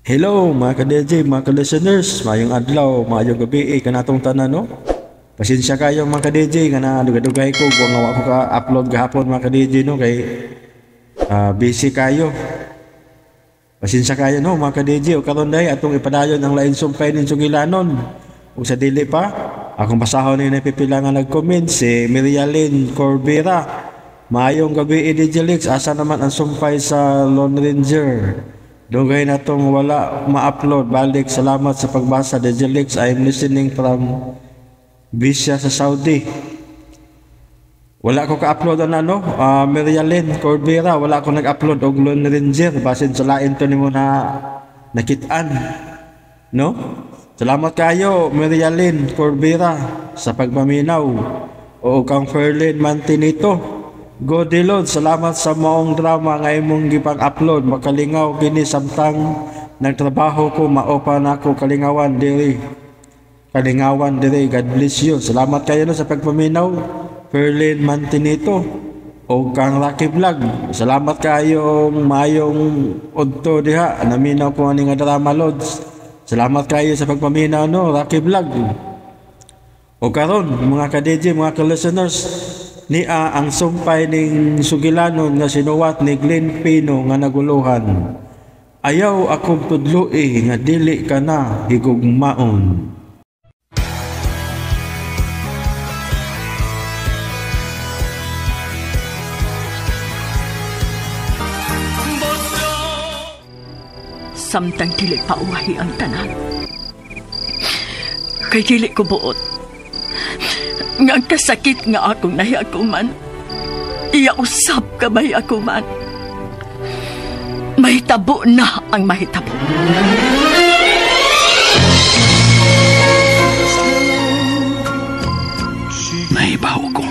Hello mga ka-DJ, mga ka-listeners, maayong adlaw, maayong gabi eh, kanatong tanan, no? Pasensya kayo mga ka-DJ, nga na dugay-dugay ko, kung nga wa ko ka-upload gahapon mga ka-DJ, no? Kay busy kayo. Pasensya kayo, no, mga ka-DJ, o karon day atong ipadayon ang lain sumpay ning sugilanon. Ug sa dili pa, akong basahon ni napipila nga nag-comment si Mirialyn Corbera. Maayong gabi eh, DJ Lex, asa naman ang sumpay sa Lone Ranger? Dugay na tong wala ma-upload. Balik, salamat sa pagbasa. DJ Lex, I am listening from Bisya sa Saudi. Wala ko ka-upload ang ano, Mirialyn Corbera, wala ko nag-upload og Lone Ranger. Basin sa lain to nimo na nakit-an. No? Salamat kayo, Mirialyn Corbera, sa pagpaminaw. O kang Ferlin Mantinito. Godilod, salamat sa maong drama nga imong gipang-upload. Makalingaw kini samtang nagtrabaho ko, mao pa nako kalingawan diri. Kalingawan diri. God bless you. Salamat kayo, no, sa pagpaminaw, Ferlin Mantinito. O kang Rocky Vlog. Salamat kayo, maayong udto diha. Naminaw ko ani nga drama, Lods. Salamat kayo sa pagpaminaw, no, Rocky Vlog. O karon mga ka-DJ, mga ka-listeners, niya ang sumpay ning sugilanon nga sinuwat ni Glenn Pino nga naguluhan. Ayaw akong tudloi nga dili ka na higugmaon. Samtang dili pa uwahi ang tanan. Kay dili ko buot nga ang kasakit nga akong nahiaguman, iya usab ka mahiaguman. Mahitabo na ang mahitabo. Nahibaw ko.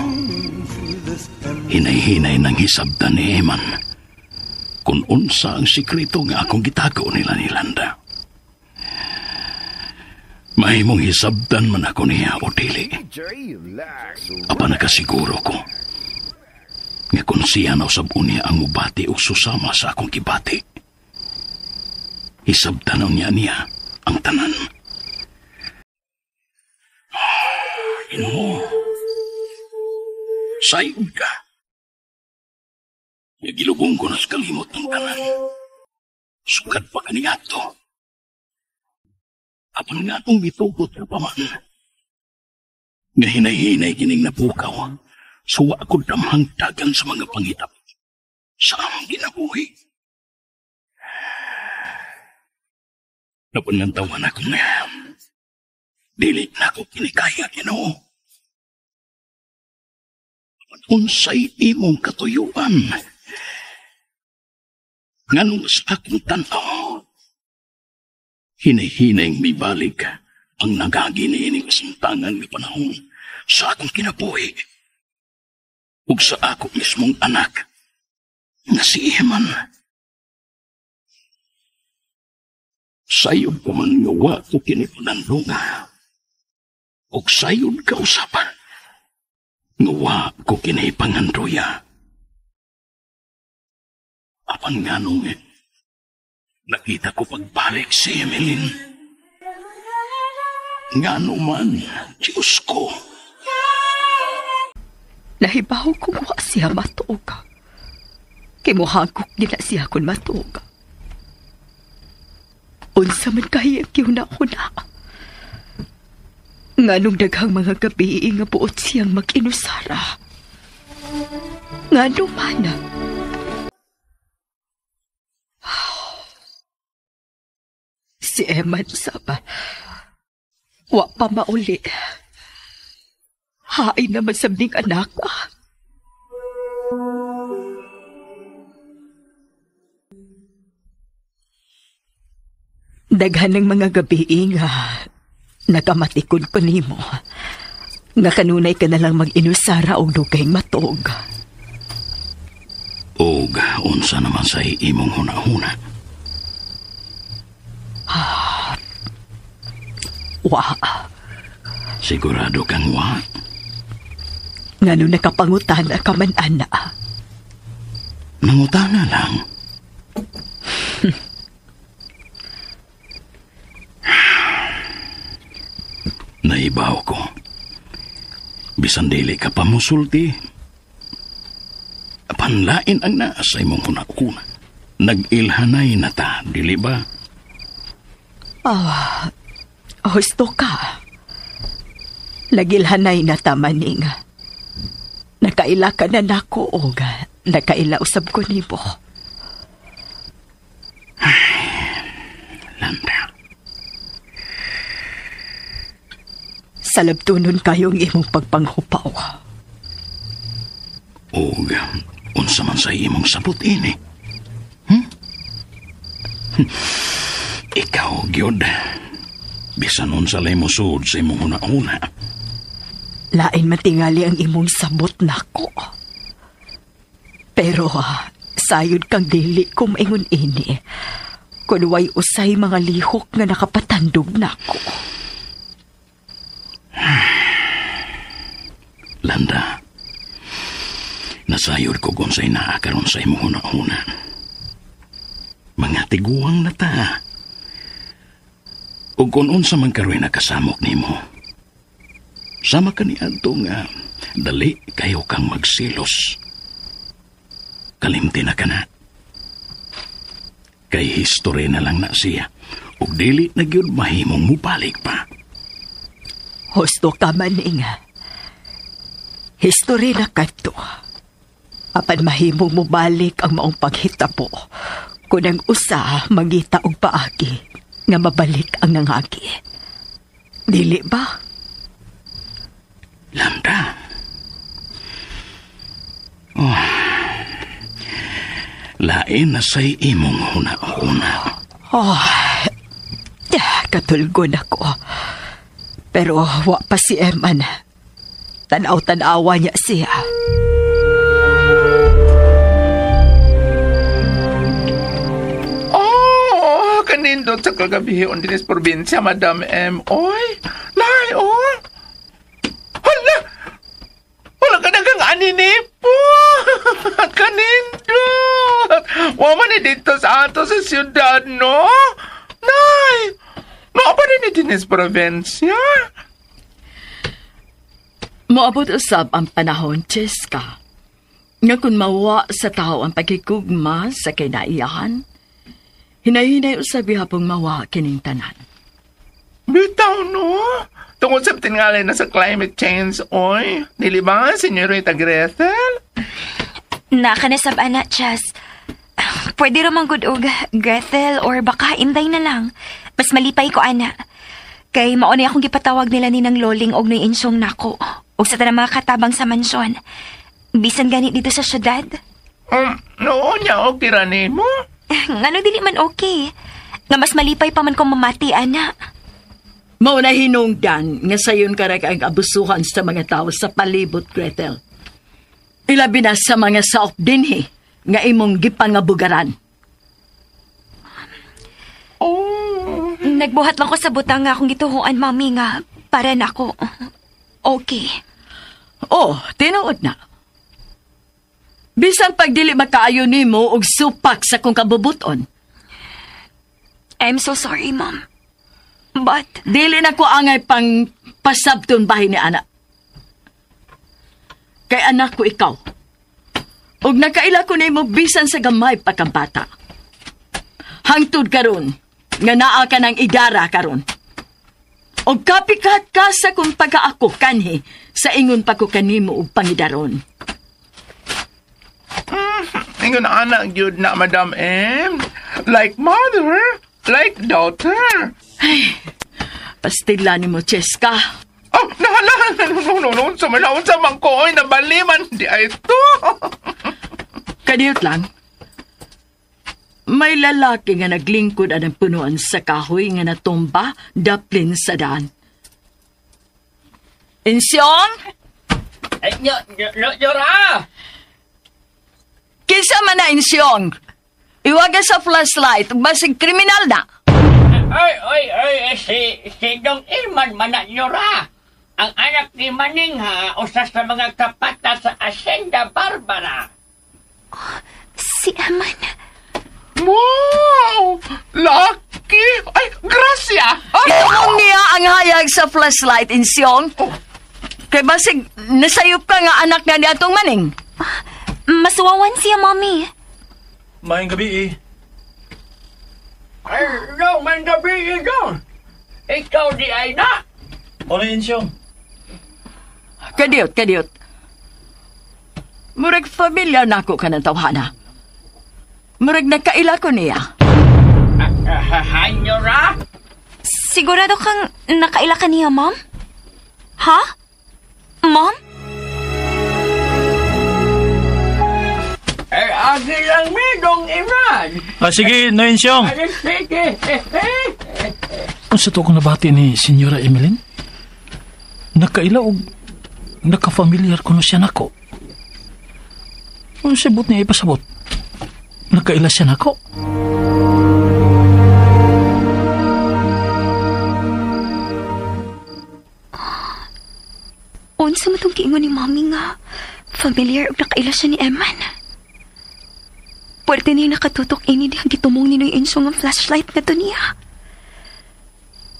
Hinay-hinay ng hisabtan ni Eman kung unsa ang sikreto nga akong gitago nila ni Landa. Mahimong hisabtan man ako niya o dili. Apa nakasiguro ko nga kung siya na usab unya ang mubati o susama sa akong gibati, hisabtan niya niya ang tanan. Ginoo, sayod ka. Nga gilubong ko na sa kalimot ng tanan. Sukad pa kaniadto. Apan nga akong gitugot ka pa man. Nga hinay-hinay kining napukaw, suwa ko damhang dagan sa mga pangitap sa among ginabuhi. Napangantawan ako nga, dili na ako kinikaya, Ginoo. Unsay imong katuyuan, nganong sa akong tan-aw, hinay-hinay mibalik ang nagaginiining kasamtangan nga panahon sa akong kinabuhi ug sa ako mismong anak nga si Eman. Sayod ko man nga wa ko kini panandunga ug sayod ka usapan nga wa ko kini pangandoya. Apan nganong nakita ko pagbalik si Emeline. Ngano man, Diyos ko. Nahibaw kung wa siya matuog. Kimuhagok nila siya kung matuog. Unsa man kaya gihuna-huna. Nganong daghang mga gabi nga buot siyang mag-inusara. Ngano man. Si Eman saba, wa pa mauli. Hain naman sa ning anak. Daghan ng mga gabi nga nakamatikod pa nimo. Nga kanunay ka na lang mag-inusara og dugay matog. Og unsa naman sa imong hunahuna? Wa. Sigurado kang wa? Ngano nakapangutana ka man, ana? Nangutana lang. Nahibaw ko. Bisan dili ka pa musulti, panlain ang naa sa imong huna-huna. Nag-ilhanay na ta, dili ba? Husto ka. Nagilhanay na ta, Maning. Nakaila ka na nako, og nakaila usab ko nimo. Landa. Salabtunon kayong imong pagpanghupaw. Og unsa man sa imong sabot ini? Ikaw, gyud. Bisan unsa lay mosud sa imong huna-huna. Lain matingali ang imong sabot nako. Pero sayod kang dili ko maingon ini. Kun way usay mga lihok nga nakapatandog nako. Landa, nasayod ko kung sa'y naa karon sa imong huna-huna. Mga tiguang na ta. O kung unsa man karoy nakasamok nimo, sama ka ni adto nga dali kayo kang magsilos. Kalimti na ka na. Kay history na lang na siya. Ug dili na gyud mahimong mubalik pa. Husto ka, Maning. History na kadto. Apan mahimong mubalik ang maong paghitabo kung ang usa mangita og paagi nga mabalik ang nangagi. Dili ba? Landa. Oh. Lain na sa'y imong huna-huna. Oh, katulgon ako. Pero wa pa si Eman. Tanaw-tanawa niya siya. Oh, kanindot sa kagabi on dinis probinsya, Madam M. Oy, lay, oh. Hala! Wala ka na kang aninipo. Kanindot. Wa man ni dito sa ato sa siyudad, no? Nay, no pa rin ni dinis probinsya. Moabot usab ang panahon, Cheska, nga kung mawa sa tao ang pagkikugma sa kinaiyahan, hinay-hinay usab gihapong mawa kining tanan. Bitaw, no? Tungod sa tingali na sa climate change, oy. Dili ba, Senyorita Gretel? Naka na sab ana, Chas. Pwede ramang good og Gretel or baka Inday na lang. Mas malipay ko, ana. Kay maunay akong gipatawag nila ni ng loling og noy insyong nako. Og sa tanang mga katabang sa mansyon. Bisan gani dito sa syudad. Noon niya, okay ra nimo? Ngano dili man okay. Nga mas malipay pa man kong mamati, ana. Mao na hinungdan nga sayon ka ang abusuhan sa mga tao sa palibot, Gretel. Ilabi na sa mga saok dinhi nga imong gipangabugaran. Oh. Nagbuhat lang ko sa butang nga akong gituhuan, mami, nga para nako. Okay. Oh, tinuod na. Bisan pagdili makaayo nimo og supak sa kong kabubuton. I'm so sorry, Mom. But dili na ko angay pang pasabton bahin ni anak. Kay anak ko ikaw. Og nakaila ko nimo bisan sa gamay pa kang bata. Hangtod karon nga naa ka ng idara karon. Og kapikat ka sa kung pagkaako kanhi sa ingon pa ko kanimo og pangidaron. Ingon anak gyud na, Madam M. Like mother, like daughter. Ay, pastila ni mo, Cheska. Oh, nahala. No, no, no. Sa malaon sa mangko, oy, nabaliman. Di ay ito. Kaniyot lang. May lalaki nga naglingkod anang punuan sa kahoy nga natumba daplin sa daan. Insyong? Ay, nyora! Kinsa man na, Insyong? Iwaga sa flashlight, basig kriminal na. Ay, ay, ay, si Dong Irman man na, nyora. Ang anak ni Maning, ha, usa sa mga kapata sa Hacienda Barbara. Oh, si Eman. Wow! Lucky! Ay, grasya! Itumong niya ang hayag Hatag sa flashlight, Insyong. Oh. Kay basig, nasayop ka nga anak nga ni atong maning. Masuwawan siya, Mommy. Maayong gabi eh. Ay, no, man gabi ikaw. Ikaw di ay na. Ano yun siyang? Kadiyot, kadiyot. Murag familiar na ako ka ng tawhana. Murag nakaila ko niya. Hanyo ra? Sigurado kang nakaila ka niya, Mom? Ha? Mom? Ay, agi lang mi, Dong Iman. Ah, sige, Noen Siyong. Ay, sige. Unsa to akong nabati ni Senyora Emeline? Nakaila og nakafamilyar kuno siya nako. Unsa but niya ipasabot? Nakaila siya nako. Unsa mo tong giingon ni Mommy nga familiar og nakaila siya ni Eman. Pwerte niya nakatutok ini dihang gitumong ni Noy Ensyong ang flashlight na to niya.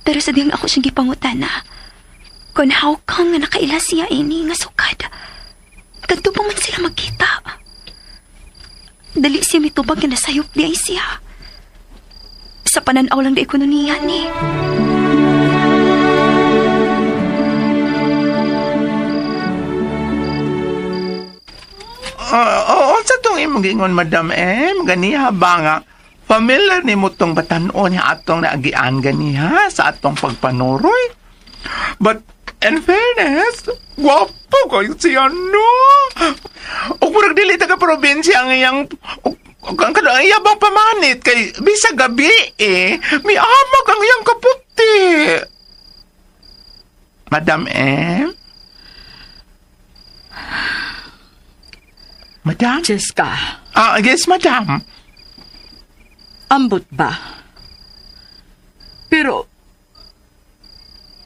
Pero sa dihang ako siyang gipangutana, kung how kang nga nakaila siya ini nga sukad, kadto pa man sila magkita. Dali siya mitubag nga nasayop di ay siya. Sa pananaw lang di ko niya ni. Oo, sa tong imong giingon, Madam M, ganiha ba nga, familiar ni mo tong batan-on nga atong naagian ganiha sa atong pagpanuroy. But, in fairness, gwapo kayo siya, no? O murag dili taga probinsya ang iyang, ang kanang iyabang pamanit kay bisa gabi eh, may amag ang iyang kaputi. Madam M? Madam? Jessica. Ah, yes, madam. Ambot ba? Pero,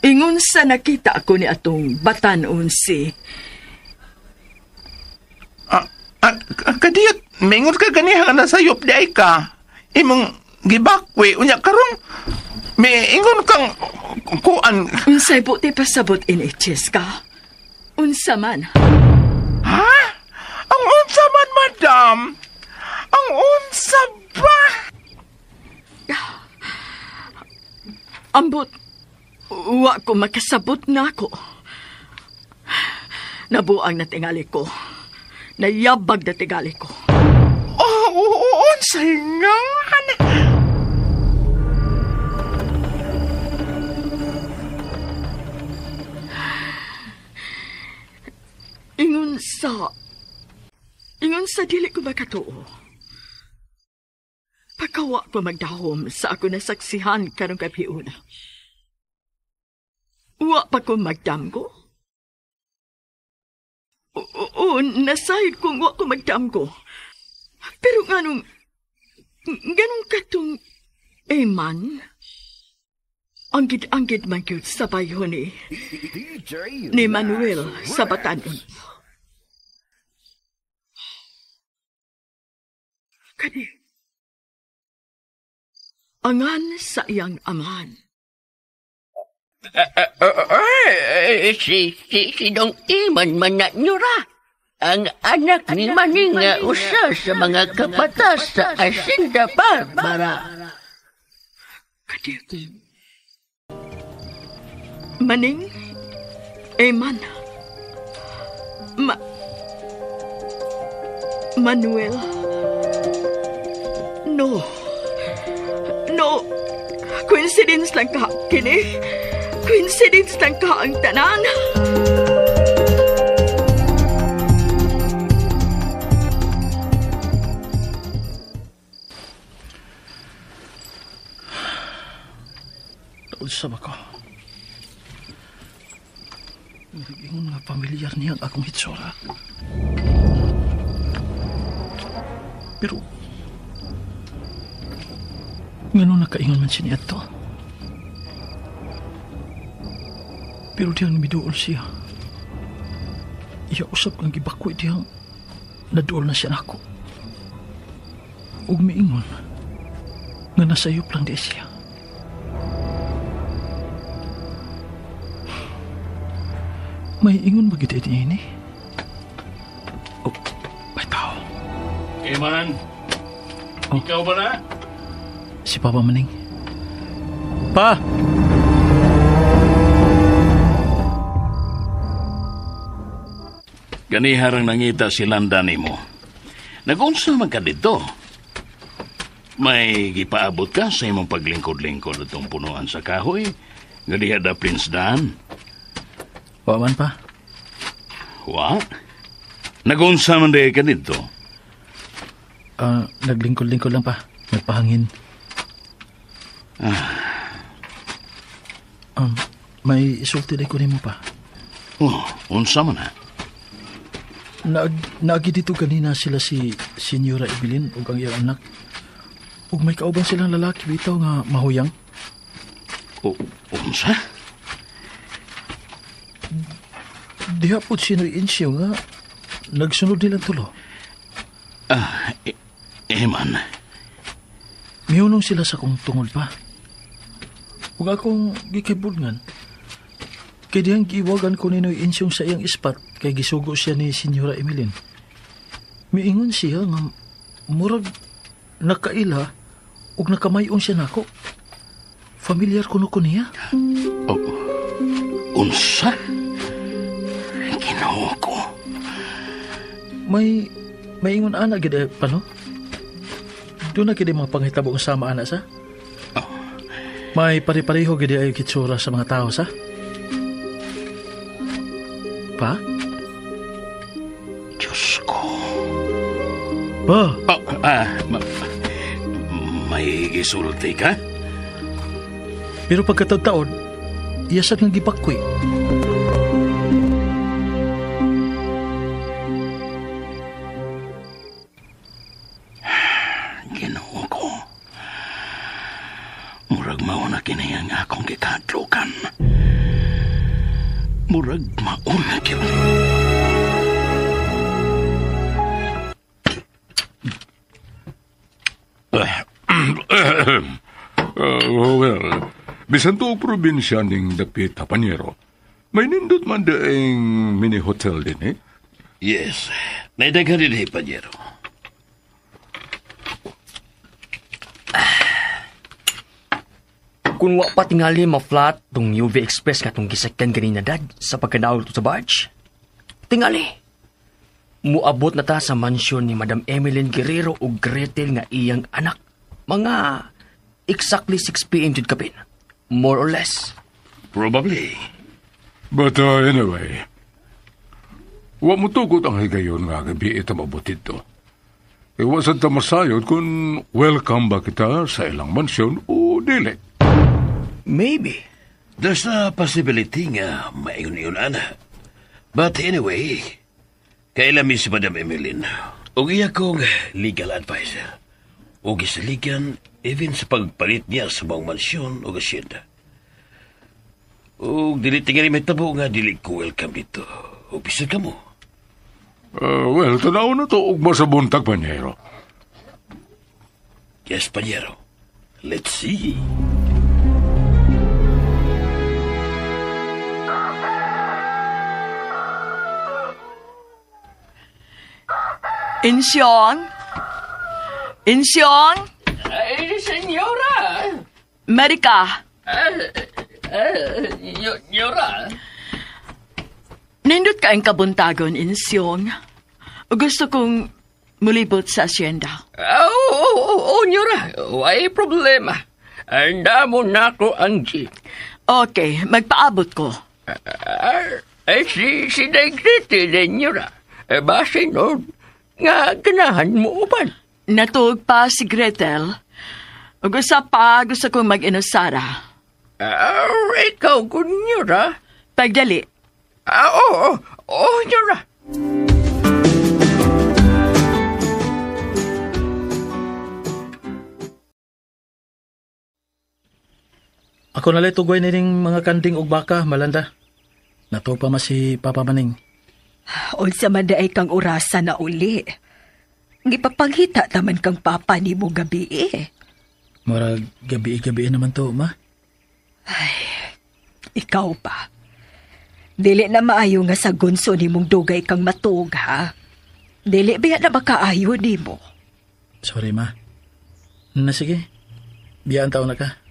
ingon sa nakita ako ni atong batan-on si... Kadiyot, mingon ka ganiha nga nasayop di ay ka. Imong gibakwe, unya karong may ingon kang kuan. Unsay buti pasabot ini, Jessica? Unsa man? Ha? Ang unsa man, madam? Ang unsa ba? Ambot, wa ko makasabot na ako. Nabuang na tingali ko. Nayabag na tingali ko. Oh, unsay nga? Ingon sa dili ko makatuo. Pagkawa ko magdahom sa ako nasaksihan karong gabiuna. Wa pa ko magdamgo. Oo, nasayod kong wa ko magdamgo. Pero nganong katong Eman, anggid-anggid man gyud sa bayo ni Manuel sa Batanon. Kani, angan sa iyang amahan. Si Dong Iman man na nyo ra. Ang anak ni Maning nga usa sa mga kapatas sa Hacienda Barbara. Kadi, Maning, Eman, Manuel. No. No. Coincidence lang ka, kini. Coincidence lang ka ang tanan. Naulsab ako. Nag-ingon nga pamilyar niya ang akong hitsura. Pero ngano nakaingon man siya niya ito. Pero diyang miduol siya. Iya usap kang gibakoy diyang naduol na siya nako. Ug miingon nga nasayop lang di siya. May ingon ba gid ini? Oh, may tao. Eman, Oh. Ikaw ba na? Si Papa Maning. Pa! Ganiharang nangita si Landa nimo. Nagunsa man ka dito. May gipaabot ka sa imong paglingkod-lingkod atong punuan sa kahoy. Nga diha da Prince Dan. Wa man pa. Wa? Nagunsa man diha ka dito. Naglingkod-lingkod lang pa. Nagpahangin. May isulti day ko nimo pa. Oh, unsa man ha? Naagi dito kanina sila si Senyora Evelyn ug ang iyang anak. Ug may kauban silang lalaki bitaw nga mahuyang. O, unsa? Diha po si Noy Incio nga nagsunod nilang tulo. Eman, Mihunong sila sa kong tungod pa. Ug akong gikibudngan. Kay dihang giiwagan ko ni Noy Insyong sa iyang ispat kay gisugo siya ni Senyora Emeline. Miingon siya nga murag nakaila ug nakamayon siya nako. Familiar kuno ko niya. Oh, unsa? Ginoo ko. May ingon ana gid pa no? Doon na gid mga panghitabo ang sama ana sa. May pare-pareho gid ay kitsura sa mga tao sa. Pa? Diyos ko. Pa? Oh, may gisulti ka? Pero pagkataod-taod, iyasad nga gipakwi. Ginoo ko. Murag mao na kini ang akong gikadlukan. Murag mao na kini. Well, bisan tuog probinsya ning dapit Panyero, may nindot man daing mini hotel din eh. Yes, naidaghan din eh, Panyero. Kung wa pa tingali ma-flat tong UV Express nga tong gisakyan ganina dad sa pagkadaol to sa barge. Tingali. Muabot na ta sa mansyon ni Madam Emeline Guerrero ug Gretel nga iyang anak. Mga exactly 6 p.m. jud kapin. More or less. Probably. But anyway, wa mo tugot ang higayon nga gabi ito mabutit to. Iwasan ta masayod kung welcome ba kita sa ilang mansyon o dili. Maybe. There's a possibility nga maingon-ingon ana. But anyway, kailan mi si Madam Emeline. Og iya kong legal advisor. Og isaligan even sa pagpalit niya sa mga mansyon o asyenda. Og dili tingali may tabo nga dili ko welcome dito. O bisa ka mo. Well, tanaw na to ugma sa buntag, Panyero. Yes, Panyero. Let's see. Insyong? Insyong? Ay, senyora. Marika. Nyora. Nindot ka ang kabuntagon, Insyong. Gusto kong mulibot sa asyenda. Oo, nyora. Way problema. Andamo na ko ang jeep. Okay, magpaabot ko. Ay, si Day Gretel, nyora. Base nun, nga ganahan mo uban. Natuog pa si Gretel. Gusto pa, gusto kong mag-inusara. Ikaw ko, nyora. Pagdali. Oo, nyora. Ako nalay tugway nining mga kanding og baka, Malanda. Natuog pa ma si Papa Maning. Unsa man daay kang orasa na uli. Gipapanghita taman kang papa nimo gabi eh. Murag gabi-gabi naman to, ma. Ay, ikaw pa. Dili na maayo nga sa gunso nimong dugay kang matuog, ha? Dili biya na makaayo nimo. Sorry, ma. Na sige. Biyaan taon na ka.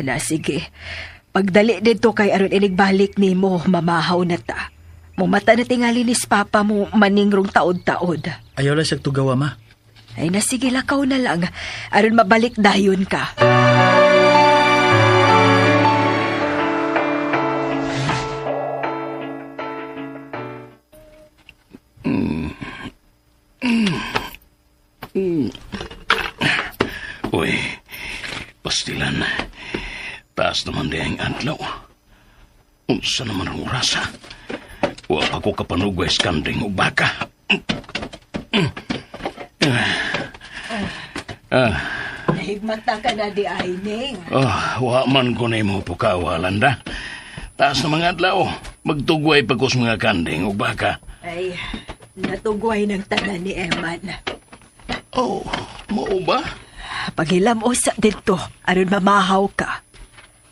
Na sige. Pagdali dito kay aron inigbalik nimo, mamahaw na ta. Mumata na tingali ni papa mo maningrong taod-taod. Ayaw lang siyang tugawa, ma. Ay na sige, lakaw na lang. Aron mabalik dayon ka. Uy, pastilan. Taas naman di ang adlaw. Unsa naman ang orasa? Wa pa ko kapanugway sa kanding og baka. Nahigmata ka na di ay, Ning. Oh, wa man ko na imo pukaw, Landa. Taas na mga adlaw. Magtugway pa ko sa mga kanding og baka. Ay, natugway ng tanan ni Eman. Oh, mao ba? Paghilam usa dito, aron mamahaw ka.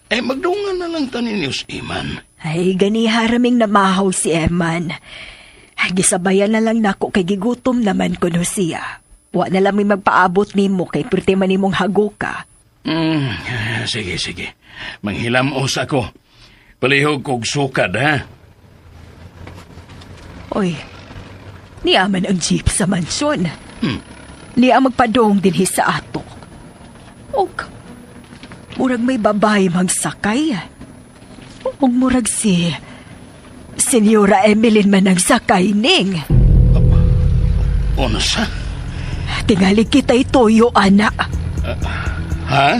Eh, magdungan na lang tanin niyo Iman. Ay, ganiha raming namahaw si Eman. Ay, gisabayan na lang nako kay gigutom naman kuno siya. Wa na lang may magpaabot nimo kay perti man nimong hago ka. Sige, sige. Manghilamos ako. Palihog kog sukad, ha? Oy, niya man ang jeep sa mansyon. Niya magpadong dinhi sa ato. Og, murag may babae magsakay. Og murag si Senyora Emeline man ang sakay, Ning. Unsa? Tingali kita ituyo, anak. Ha?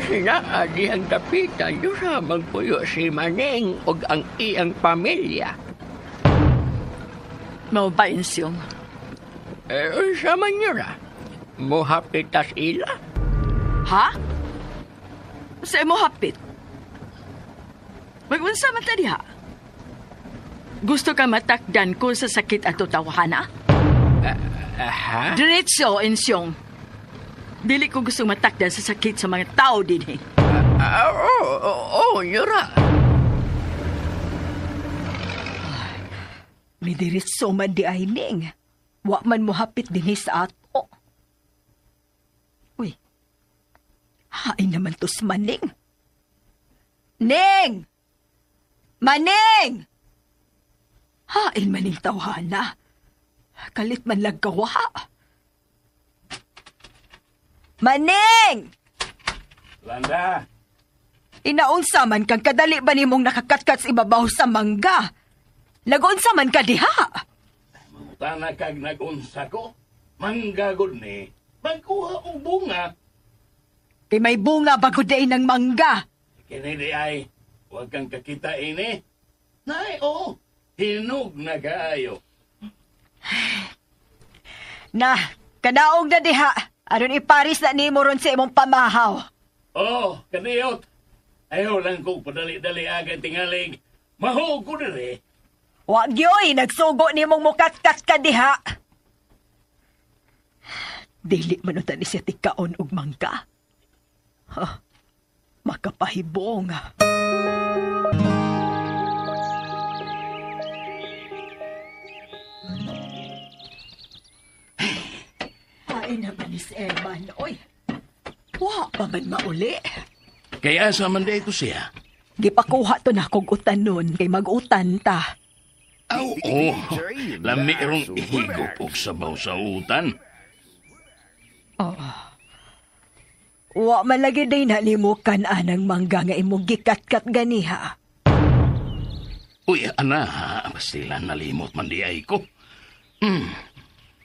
Sila dihang dapitan sa magpuyo si Maneng og ang iyang pamilya. Mao ba, Insyong? Unsa man yun ah? Muhapitas ila? Ha? Sa imo hapit? Magunsa man ta diha? Gusto ka matakdan ko sa sakit ato tawhana? Ha? Diretso, Insyong. Dili ko gusto matakdan sa sakit sa mga tao dinhi. Oo, yura. May diretso man di ay, Ning. Wa man mo hapit dinhi sa ato. Uy, hain naman to si Maning. Ning! Maning! Hain maning tawhana. Kalit man lagkawa. Maning! Landa! Inaunsa man kang kadali ba nimong nakakatkat sa ibabaw sa mangga? Nagunsa man ka diha? Mangutana kag nagunsa ko. Manggagod ni. Magkuha og bunga. Kay may bunga bagod day ng mangga. Kini di ay, huwag kang kakita ini. Nay, oo. Hinog na kaayo. Na, kanaog na diha. Aron iparis na nimo ron sa imong pamahaw. Oh, kaniyot. Ayaw lang kong padali-dali agad tingalig. Mahog ko dire. Wag yoy, nagsugo nimong mukatkat ka diha. Dili man unta ni siya tikaon og mangga. Ha, makapahibong. Ay naman ni si Eman, oy. Wa pa man mauli. Kaya sa man di ko siya. Gipakuha to na kog utan nun, kay mag-utan ta. Aw, oh, lami rong ihigop og sabaw sa utan. Oh. Wa man lagi day na limukan anang mangga nga imong gikatkat ganiha. Uy, ana, bastila nalimot man di ay ko.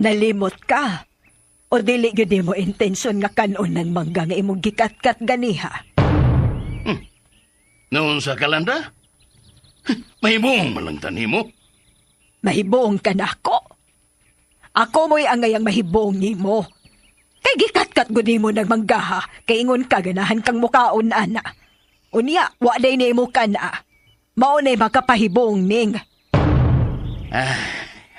Nalimot ka? O dili gyud nimo intensyon nga kanon ng mangga nga imong gikatkat ganiha? Noon sa kalanda? Mahibong man lang tanimo. Mahibong ka na ako. Ako mo'y angayang mahibong nimo. Kay gikatkat gud nimo nagmanggaha, kay ingon ka ganahan kang mukaon ana. Unya, wa day nimo kana. Mao na'y makapahibong ning. Ah,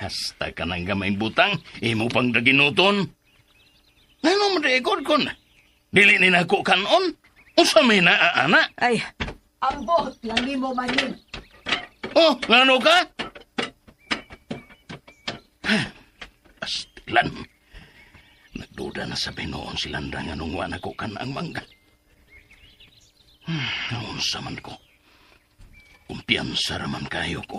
hasta ka nang gamay butang, imo pang daginuton. Ngano man di ikod kon? Dili ni nako kanon. Unsa may naa ana? Ay, ambot lang nimo manin. Oh, ngano ka? Pastilan. Nagduda na sa binuon si Landa nga nung wa nako kan ang mangga. Unsa man ko. Kumpiyansa raman kayo ko.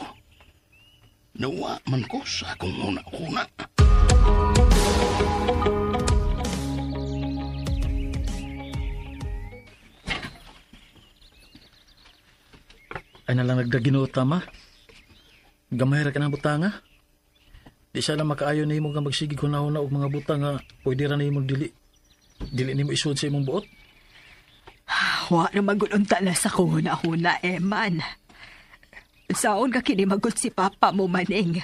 Nawa man ko sa akong una-una. Ay nalang nagdaginoo tama. Gamay ra ka ng butanga. Di siya lang makaayo nimo nga magsigig hunahuna og mga butang nga pwede ra nimo dili. Dili nimo isuod sa imong buot. Wa na magulunta na sa kong huna-huna, Eman. Saon ka kinimagot si Papa mo, Maning.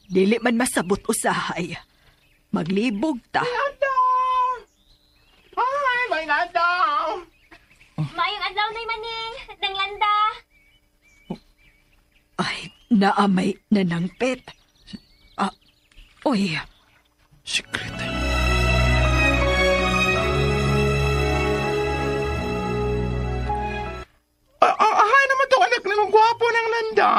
Dili man masabot usahay. Maglibog ta. Ay, may nadaw! Maayong adlaw na Maning. Nanglanda. Ay, naamay nanangpit. Ah, uy. Si Gretel. Ay, naman to anak ng gwapo ng landa.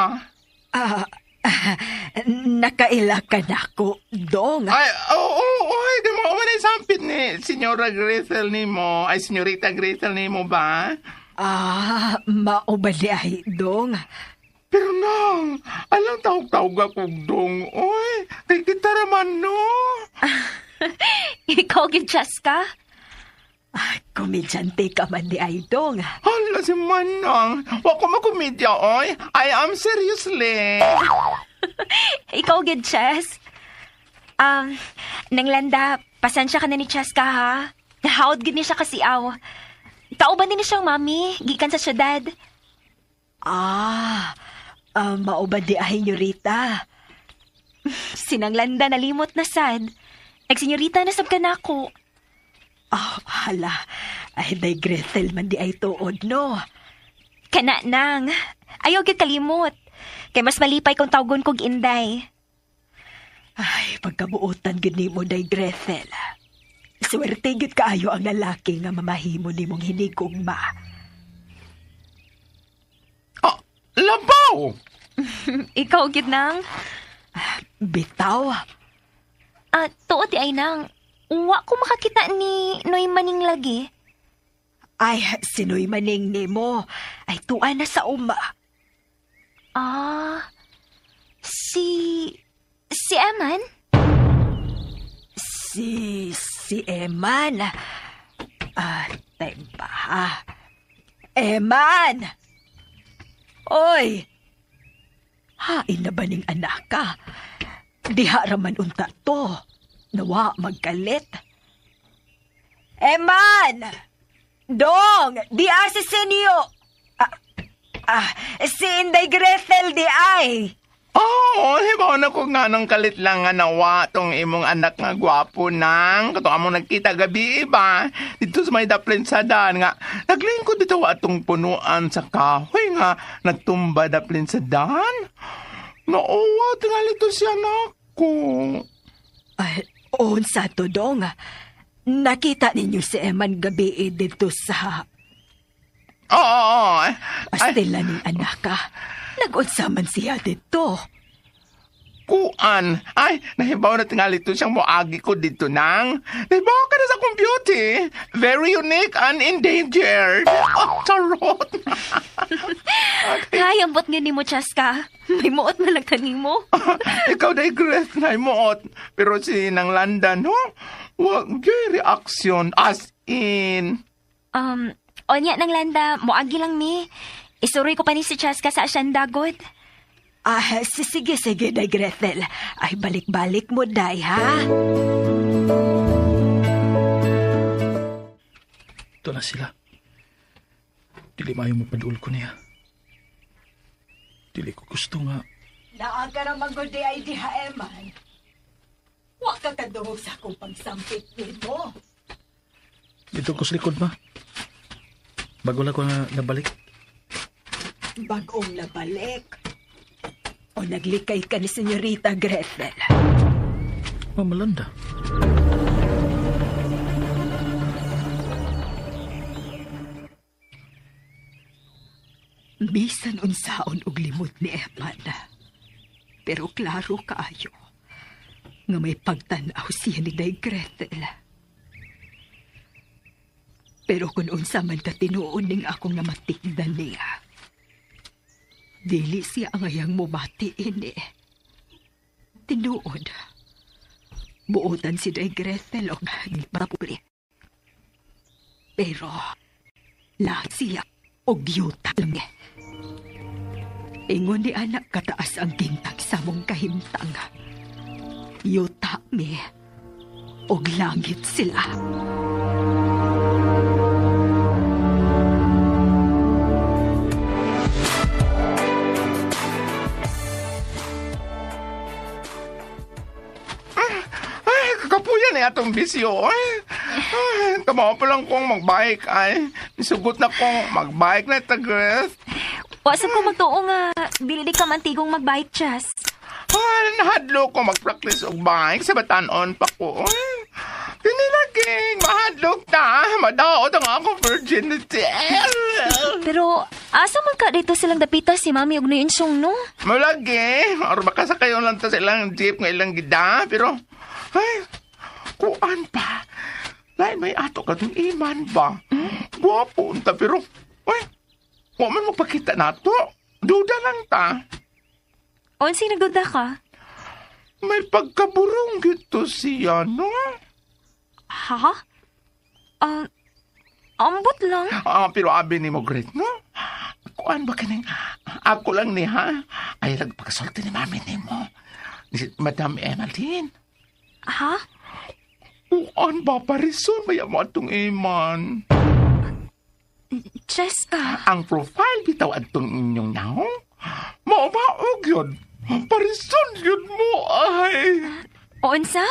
Nakaila ka na ako, dong. Ay, oo, ay, di mo man sampit ni Senyora Gretel ni mo. Ay, Senyorita Gretel ni mo ba? Ah, maubali ay, dong. Pero nang, alang tawag-tawag akong dong, oy. Kay kita raman, no? Ikaw, Cheska? Ay, komedyante ka man di ay, dong. Hala si Manang. Wa ko makomedya, oy. I am seriously. Ikaw, gid, Ches. Nanglanda, pasensya ka na ni Cheska, ha? Nahawd gid ni siya kasi aw. Kauban din ni siyang mami, gikan sa syudad. Ah, mauban di ay, Nyorita. Sinanglanda nalimot na sad. Nagsenyorita na sab ka na ako. Oh, hala. Ay, day Gretel man di ay tuod, no? Kana nang. Ayaw gyud kalimot. Kay mas malipay kung tawgon kog Inday. Ay, pagkabuotan gyud nimo day Gretel. Swerte gyud kaayo ang lalaki nga mamahimo nimong hinigugma. Ah, labaw! Ikaw gyud nang. Bitaw. Ah, tuod di ay nang. Wa ko makakita ni Noy Maning lagi. Ay, sinoy maning nimo. Ay, tuwa na sa uma. Ah, si Eman? Si Eman. Ah, tempa ha. Eman! Oy! Hain na ba ning anak ka? Diha raman unta to. Nawa magkalit. Eman! Dong! Di si Senyo! Si Inday Gretel di ay! Oh, hibaw na ko nga nang kalit lang nga nawa tong imong anak nga gwapo nang kato among nagkita gabi ba dito sa may daplin sa dan nga naglingkod dito atong punuan sa kahoy nga nagtumba daplin sa dan. Noowa tingali to siya nako. Ay, unsa to dong? Nakita ninyo si Eman gabi dito sa Oo. Pastila ning anak ka. Nag-unsa man siya dito. Kuan. Ay, nahibaw na tingali to siyang moagi ko dito nang. Nahibaw ka na sa akong beauty. Very unique and endangered. Oh, charot. Okay. Ay, ambot nga ni mo, Cheska. May muot na lang tanin mo. Ikaw day Greth na muot. Pero si nang London, no? Wag gyud reaction as in. Onya nang Landa, moagi lang mi. Isuroy ko pa ni si Cheska sa asyenda, god. Ah, sige, sige, Day Gretel. Ay, balik-balik mo, Day, ha? Ito na sila. Dili maayo mapadul ko niya. Dili ko gusto nga. Naa ka na magudi ay diha, Eman. Wa ka kadungog sa akong pagsampit nimo. Dito ko sa likod, ma. Bago lang ko na nabalik. Bagong nabalik. O naglikay ka ni Senyorita Gretel. Mama Landa. Bisan unsaon og limod ni Eman. Pero klaro kaayo nga may pagtan-aw siya ni Day Gretel. Pero kung unsa man katinuon ning akong namatikdan niya, dili siya ang ayang mubati ini. Tinuod, buotan si Day Gretel og mapuli. Pero, lahat siya og yuta lang. Ingon ni anak kataas ang gintag sa mong kahimtang. Yuta mi, og langit sila. Ay, kakapuyan na atong bisyo. Ay, ay, tama pa lang kong magbike ay. Misugot na kong magbike na ita, Greth. Wa sa ko magtuo nga dili di ka mantigong magbike, Chas. Ay, nahadlo ko mag-practice og bike sa batanon pa ko. Ay, pinilaging, mahadlok ta. Madaot ang akong virginity. Pero asa man ka dito silang dapita si Mami og Noy Insyong, no? Malagi, or baka sa kayo lang ta sa ilang jeep nga ilang gida. Pero, ay, kuan pa. Lain may ato ka dong iman ba? Gwapo unta, pero, ay, wa man magpakita nato. Duda lang ta. Unsay nagduda ka? May pagkaburong gito siya, no? Ha? Ambot lang. Pero abi ni mo, Great, no? Kuan ba kining ako lang ni, ha? Ay, nagpagkasulti ni mami ni mo. Ni Madam Emmeline. Ha? Kuan ba, parison ba mo atong iman? Cheska. Ang profile bitaw atong inyong naong. Maumaog yun. Parison yun mo, ay. Unsa?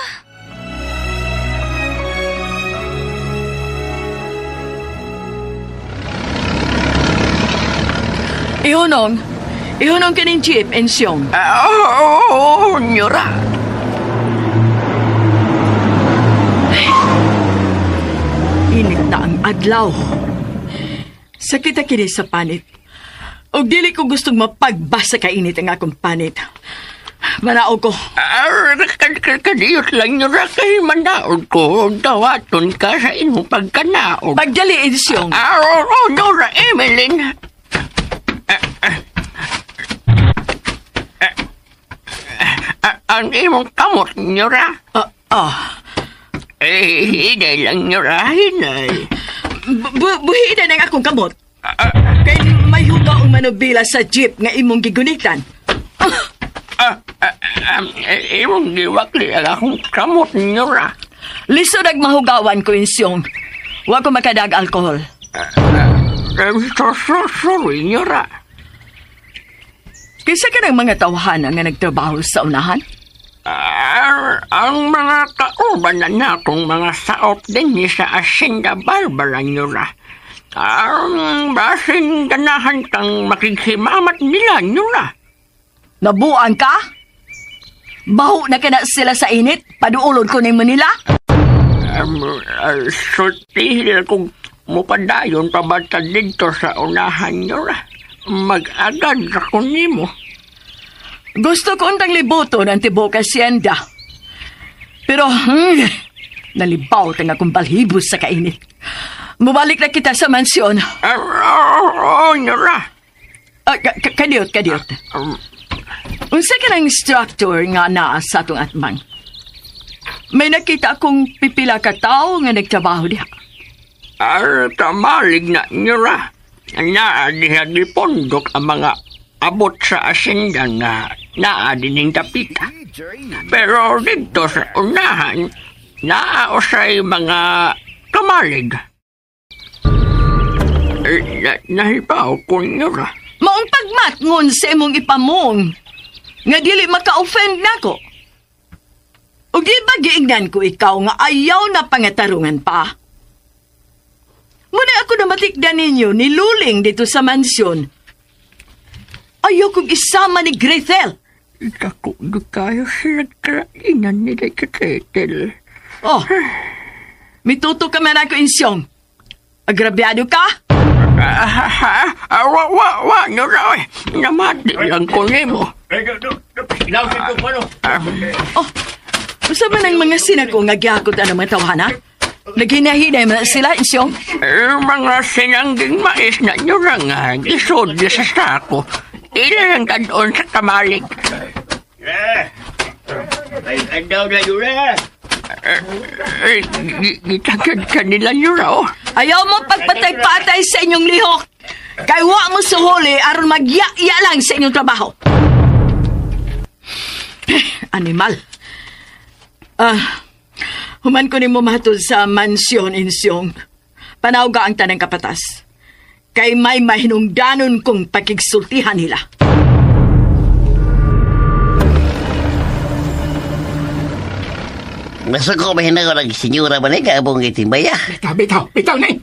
Ihunong. Ihunong kining jeep, Ensyong. Oo, Nyora. Init na ang adlaw. Sakit na kini sa panit. Og dili ko gustong mapagbasa kainit ang akong panit. Manaog ko. Kadiyot lang Nyora kay manaog ko. Dawaton ka sa inyong pagkanaog. Pagdali, Ensyong. Oo, Nyora, Emeline. Ang imong kamot, Nyora. Eh, hinay lang, Nyora, hinay. Buhina ng akong kamot. Kay may hugaw ang manubila sa jeep nga imong gigunitan. Imong giwakli ang akong kamot, Nyora. Lisod ag mahugawan ko, Insyong. Wa ko makadag alkohol. Sorry, Nyora. Kinsa ka ng mga tawhana nga nagtrabaho sa unahan? Ang mga kauban na nakong mga saop din ni sa Hacienda Barbara, Nyora. Basin ganahan kang makighimamat nila, Nyora. Nabuang ka? Baho na ka na sila sa init? Paduulod ko ni Manila? Sultihin kung mupadayon pa ba ta dito sa unahan, Nyora. Mag-agad ako nimo. Gusto ko untang libuton ang tibok asyenda. Pero, nalibaw tang akong balhibos sa kainit. Mubalik na kita sa mansyon. Oo, Nyora. Kadiyot, kadiyot. Unsa ka ng instructor nga naa sa atong atbang? May nakita akong pipila ka tao nga nagtrabaho diha. Kamalig na, Nyora. Naa diha gipondok ang mga abot sa asyenda nga naa dining tapita. Pero dito sa unahan, naa usay mga kamalig. Nahibaw ko, Nyora. Maong pagmatngon sa imong ipamong nga dili maka-offend nako. Ug di ba giingnan ko ikaw nga ayaw na pangatarungan pa? Muna ako namatikdan ninyo ni Luling dito sa mansyon. Ayaw kong isama ni Gretel. Ikaw kayo sila krainan nila Gretel. Oh, mituto ka man ako, Insyong. Agrabyado ka? Wa, Nyura, oy. Namati lang ko nimo. Oh, unsa man ang mga sinako nga gihakot ang mga tawhana? Naghinahinay man sila, Insyong? Mga sinangging mais na Nyura nga, isod sa sako. Ila lang kadon sa kamalig. Ay, daw na, Nyura. Gitagad ka nila, Nyura, oh. Ayaw mo pagpatay-patay sa inyong lihok. Kay wa mo suhuli aron magya-ya lang sa inyong trabaho. Animal. Human ko nimo mahatod sa mansyon, Insyong. Panawga ang tanang kapatas. Kay may mahinungdanon kong pakigsultihan nila. Masuko ba hinago ng senyora ba ni kaabong gitimbaya? Bitaw, bitaw na.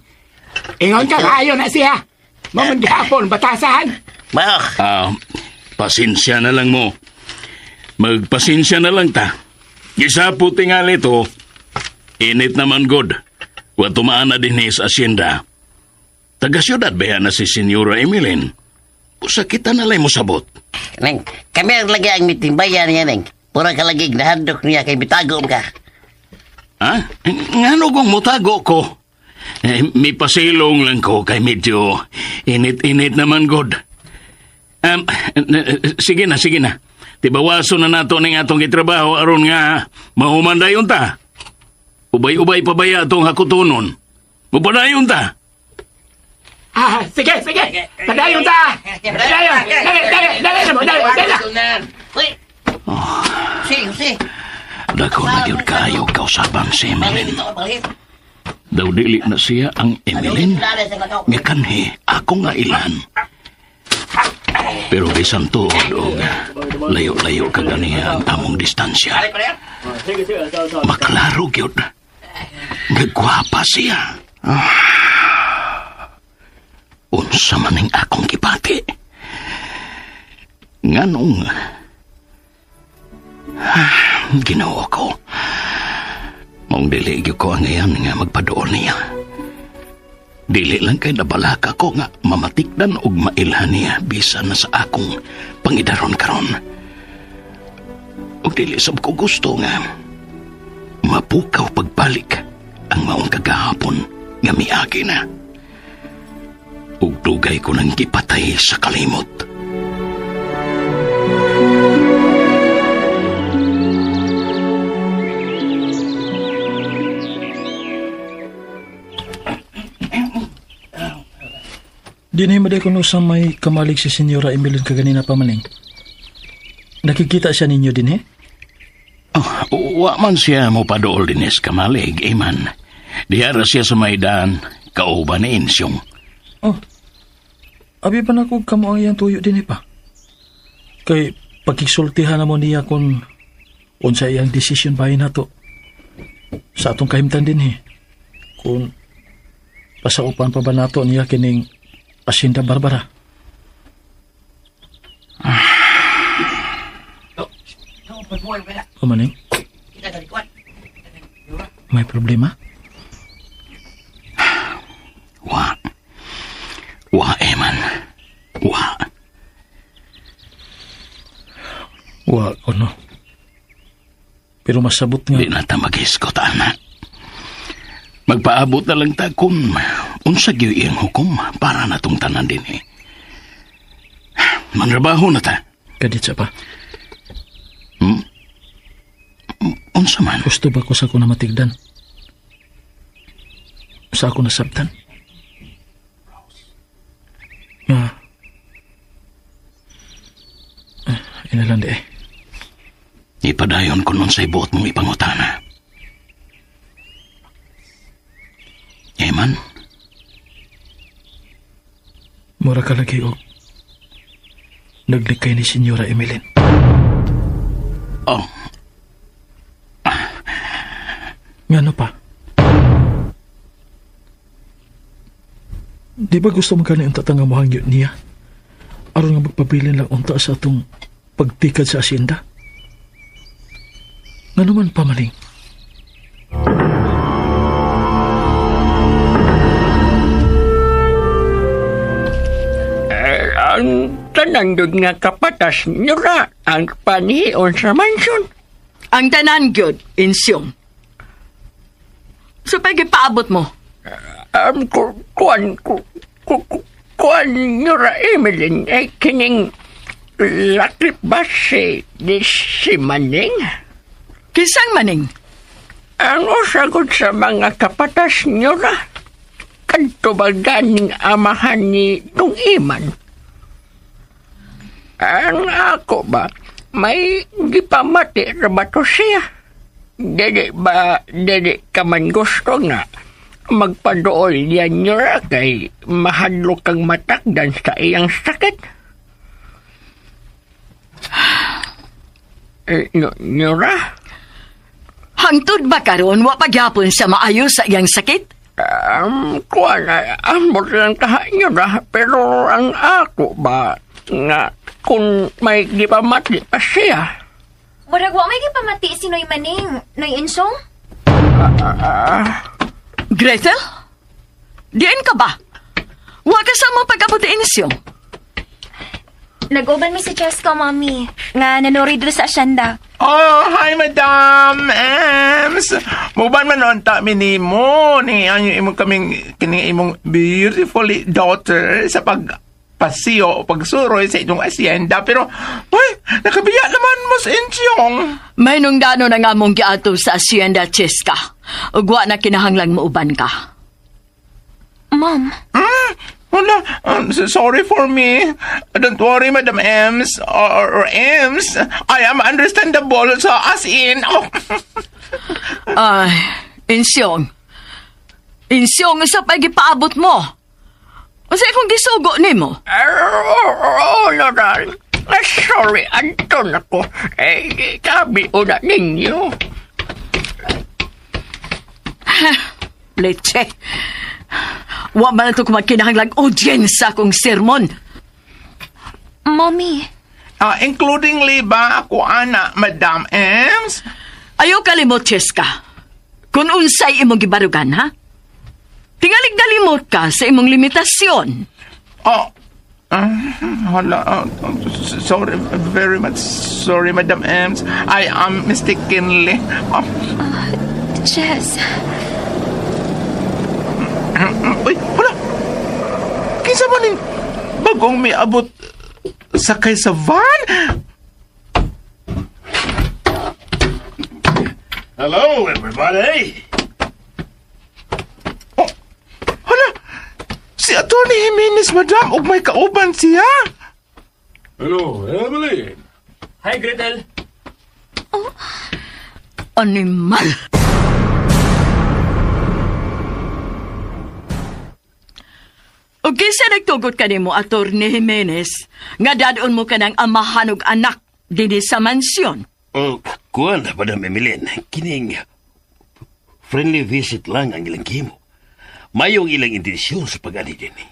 Ingon ka kaayo na siya. Mamon gihapon, batasan. Maok. Pasensya na lang mo. Magpasensya na lang ta. Gisapo tingali to. Init naman god. Wa tumaan na din sa asyenda. Taga siyudad ba na si Senyora Emeline? Usa kita na lang mo sabot. Neng, kami ang lagi ang mitimbaya niya, Neng. Pura ka lagi, nahadlok niya kay bitago ka. Ha? Ngano kong mutago ko? Eh, may pasilong lang ko kay medyo init-init naman, God. Sige na, sige na. Tibawaso na nato ning atong gitrabaho aron nga mahumandayon ta. Ubay-ubay pa baya atong hakutonon. Mupadayon ta. Sige, sige. Padayon ta. Padayon. Dali, dali, dali na mo, dali, dali na. Uy. Sige, sige. Dako na gyud kayo kausabang si Emeline. Daw dili na siya ang Emeline. Nga kanhi ako nga ilan. Pero bisan tuod og layo-layo ka ganiya ang among distansya. Maklaro gyud. Nagwapa siya. Unsa man ning akong gibati. Nganong Ginoo ko. Maong dili gyud ko ang ngayon nga magpaduol niya. Dili lang kay nabalaka ko nga mamatikdan og mailhan niya bisan na sa akong pangidaron karon. Og dili sab ko gusto nga mapukaw pagbalik ang maong kagahapon nga miagi na. Ug dugay ko nang gipatay sa kalimot. Di na himaday ko sa may kamalig si Senyora Emeline kaganina pa maning. Nakikita siya ninyo din, eh? Oh, wa man siya mo padool din is kamalig, iman. Dihara siya sa maidan, kauban ni Insyong. Oh, abi pa na kung kamo ang iyang tuyo din, eh pa. Kay pagkiksultihan na mo niya kung unsa iyang desisyon bahin na to. Sa atong kahimtan din, eh. Kung pasaupan pa ba nato niya kining Asinda Barbara. O maning? May problema? Wa. Wa, Eman. Wa. Wa, ano. Pero masabot nga. Di na ta mag-iskot, ana. Magpaabot na lang ta kung unsa gyud iyang hukom para natong tanan din eh. Manrabaho na ta. Kaditsa pa. Unsa man? Gusto ba ko sa ako na matigdan? Sa ako nasabtan? Nga. Ina lang di eh. Ipadayon ko nun sa ibuot mong ipangutana. Eman? Mura ka lagi og naglikay ni Senyora Emeline. Oh. Ngano pa? Di ba gusto mo gani ang tatanga mo hangyot niya? Aron nga magpabilin lang unta sa atong pagtikad sa asyenda? Ngano man pa maling? tanan gyud nga kapatas nira ang panihion sa mansyon. Ang tanan gyud, Insyong. So pagipaabot mo? Kuan nira Emeline, eh, kining lakip ba si Maning? Kisang Maning? Ang usagod sa mga kapatas nira, kadto ba ganing amahan ni Tung Iman? Ang ako ba, may gipamati ra ba to siya? Dili ba, dili ka man gusto nga magpadool yan nira kay mahadlok kang matakdan sa iyang sakit? Nura? Hangtod ba karon wa pagyapon sa maayo sa iyang sakit? Kuan, ambot lang taha nura, pero ang ako ba nga kung may gipamati pa siya? Murag wa may gipamati si Noy Maning, Noy Insyong? Gretel? Diin ka ba? Wa ka sa mong pag-abot ni Insyong? Nag-uban mi si Cheska, Mami, nga nanuri dito sa asyenda. Oh, hi, Madam Ems. Muban man unta mi nimo ni ang imong kaming kining imong beautiful daughter sa pagpasiyo o pagsuroy sa inyong asyenda. Pero, uy, nakabiya naman mo sa Insyong. May nung dano na nga mong giato sa asyenda, Cheska. Ugwa na kinahanglang muuban ka. Mom. Wala. Sorry for me. Don't worry, Madam Ems. Or Ems. I am understandable. So, as in. Oh. Ay, Insyong. Insyong, sa pagipaabot mo. Unsa akong gisugo nimo? Oh, Loral. Sorry, Anton ako. Eh, kabi una ninyo. Leche. Wa man ito kumakinahanglang audience sa akong sermon. Mommy. Including liba ako, ana, Madam Ems. Ayaw kalimot, Cheska. Kung unsay imong gibarugan, ha? Tingalig nalimot ka sa imong limitasyon. Oh, hala, sorry, very much sorry, Madam Ems. I am mistakenly. Oh. Jess. Uy, wala. Kinsa man ning bagong may abot sakay sa van? Hello, everybody. Oh, hala. Si Atty. Jimenez, madam, ug may kauban siya. Hello, Emily. Hi, Gretel. Oh. Animal. O kinsa nagtugot ka nimo, Atty. Jimenez, nga dadon mo ka ng amahan og anak dinhi sa mansyon? Oh, kuan, Madam Emeline, kining friendly visit lang ang ilang kimo. Mayong ilang intensyon sa pag-ani dinhi.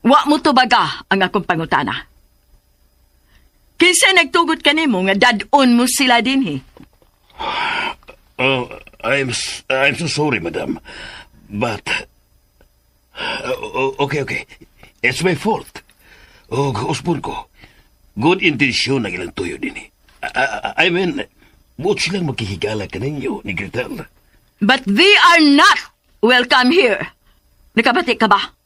Wa mo tubaga ang akong pangutana. Kinsa nagtugot ka nimo nga dadon mo sila dinhi? Oh, I'm so sorry, madam. But okay. It's my fault. Oh, usbon ko. Good intention ang ilang tuyo din eh. I mean, buot silang makihigala ka ninyo ni Gretel. But they are not welcome here. Nakabati ka ba?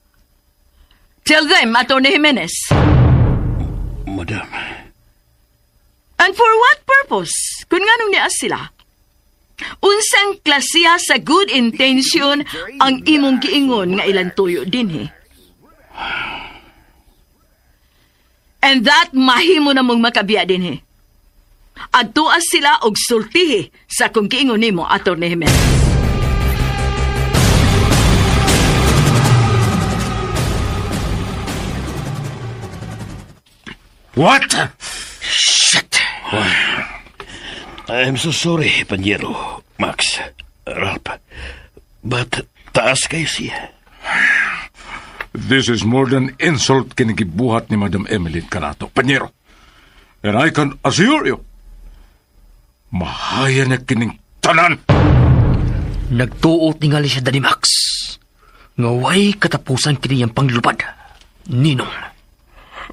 Tell them, Atty. Jimenez. Madam. And for what purpose? Kung nganong niya sila? Unsang klasiya sa good intention ang imong giingon nga ilang tuyo dinhi? And that mahimo na mong makabiya dinhi. Adtoa sila og sultihi sa kung giingon nimo, Atty. Jimenez. What? Shit! I'm so sorry, Panyero, Max, Ralph. But taas kayo siya. This is more than insult kinigibuhat ni Madam Emily Canato, Panyero. And I can assure you, mahaya na kining tanan. Nagtuo tingali siya, Daddy Max. Nga way katapusan kini ang panglupad. Ninong.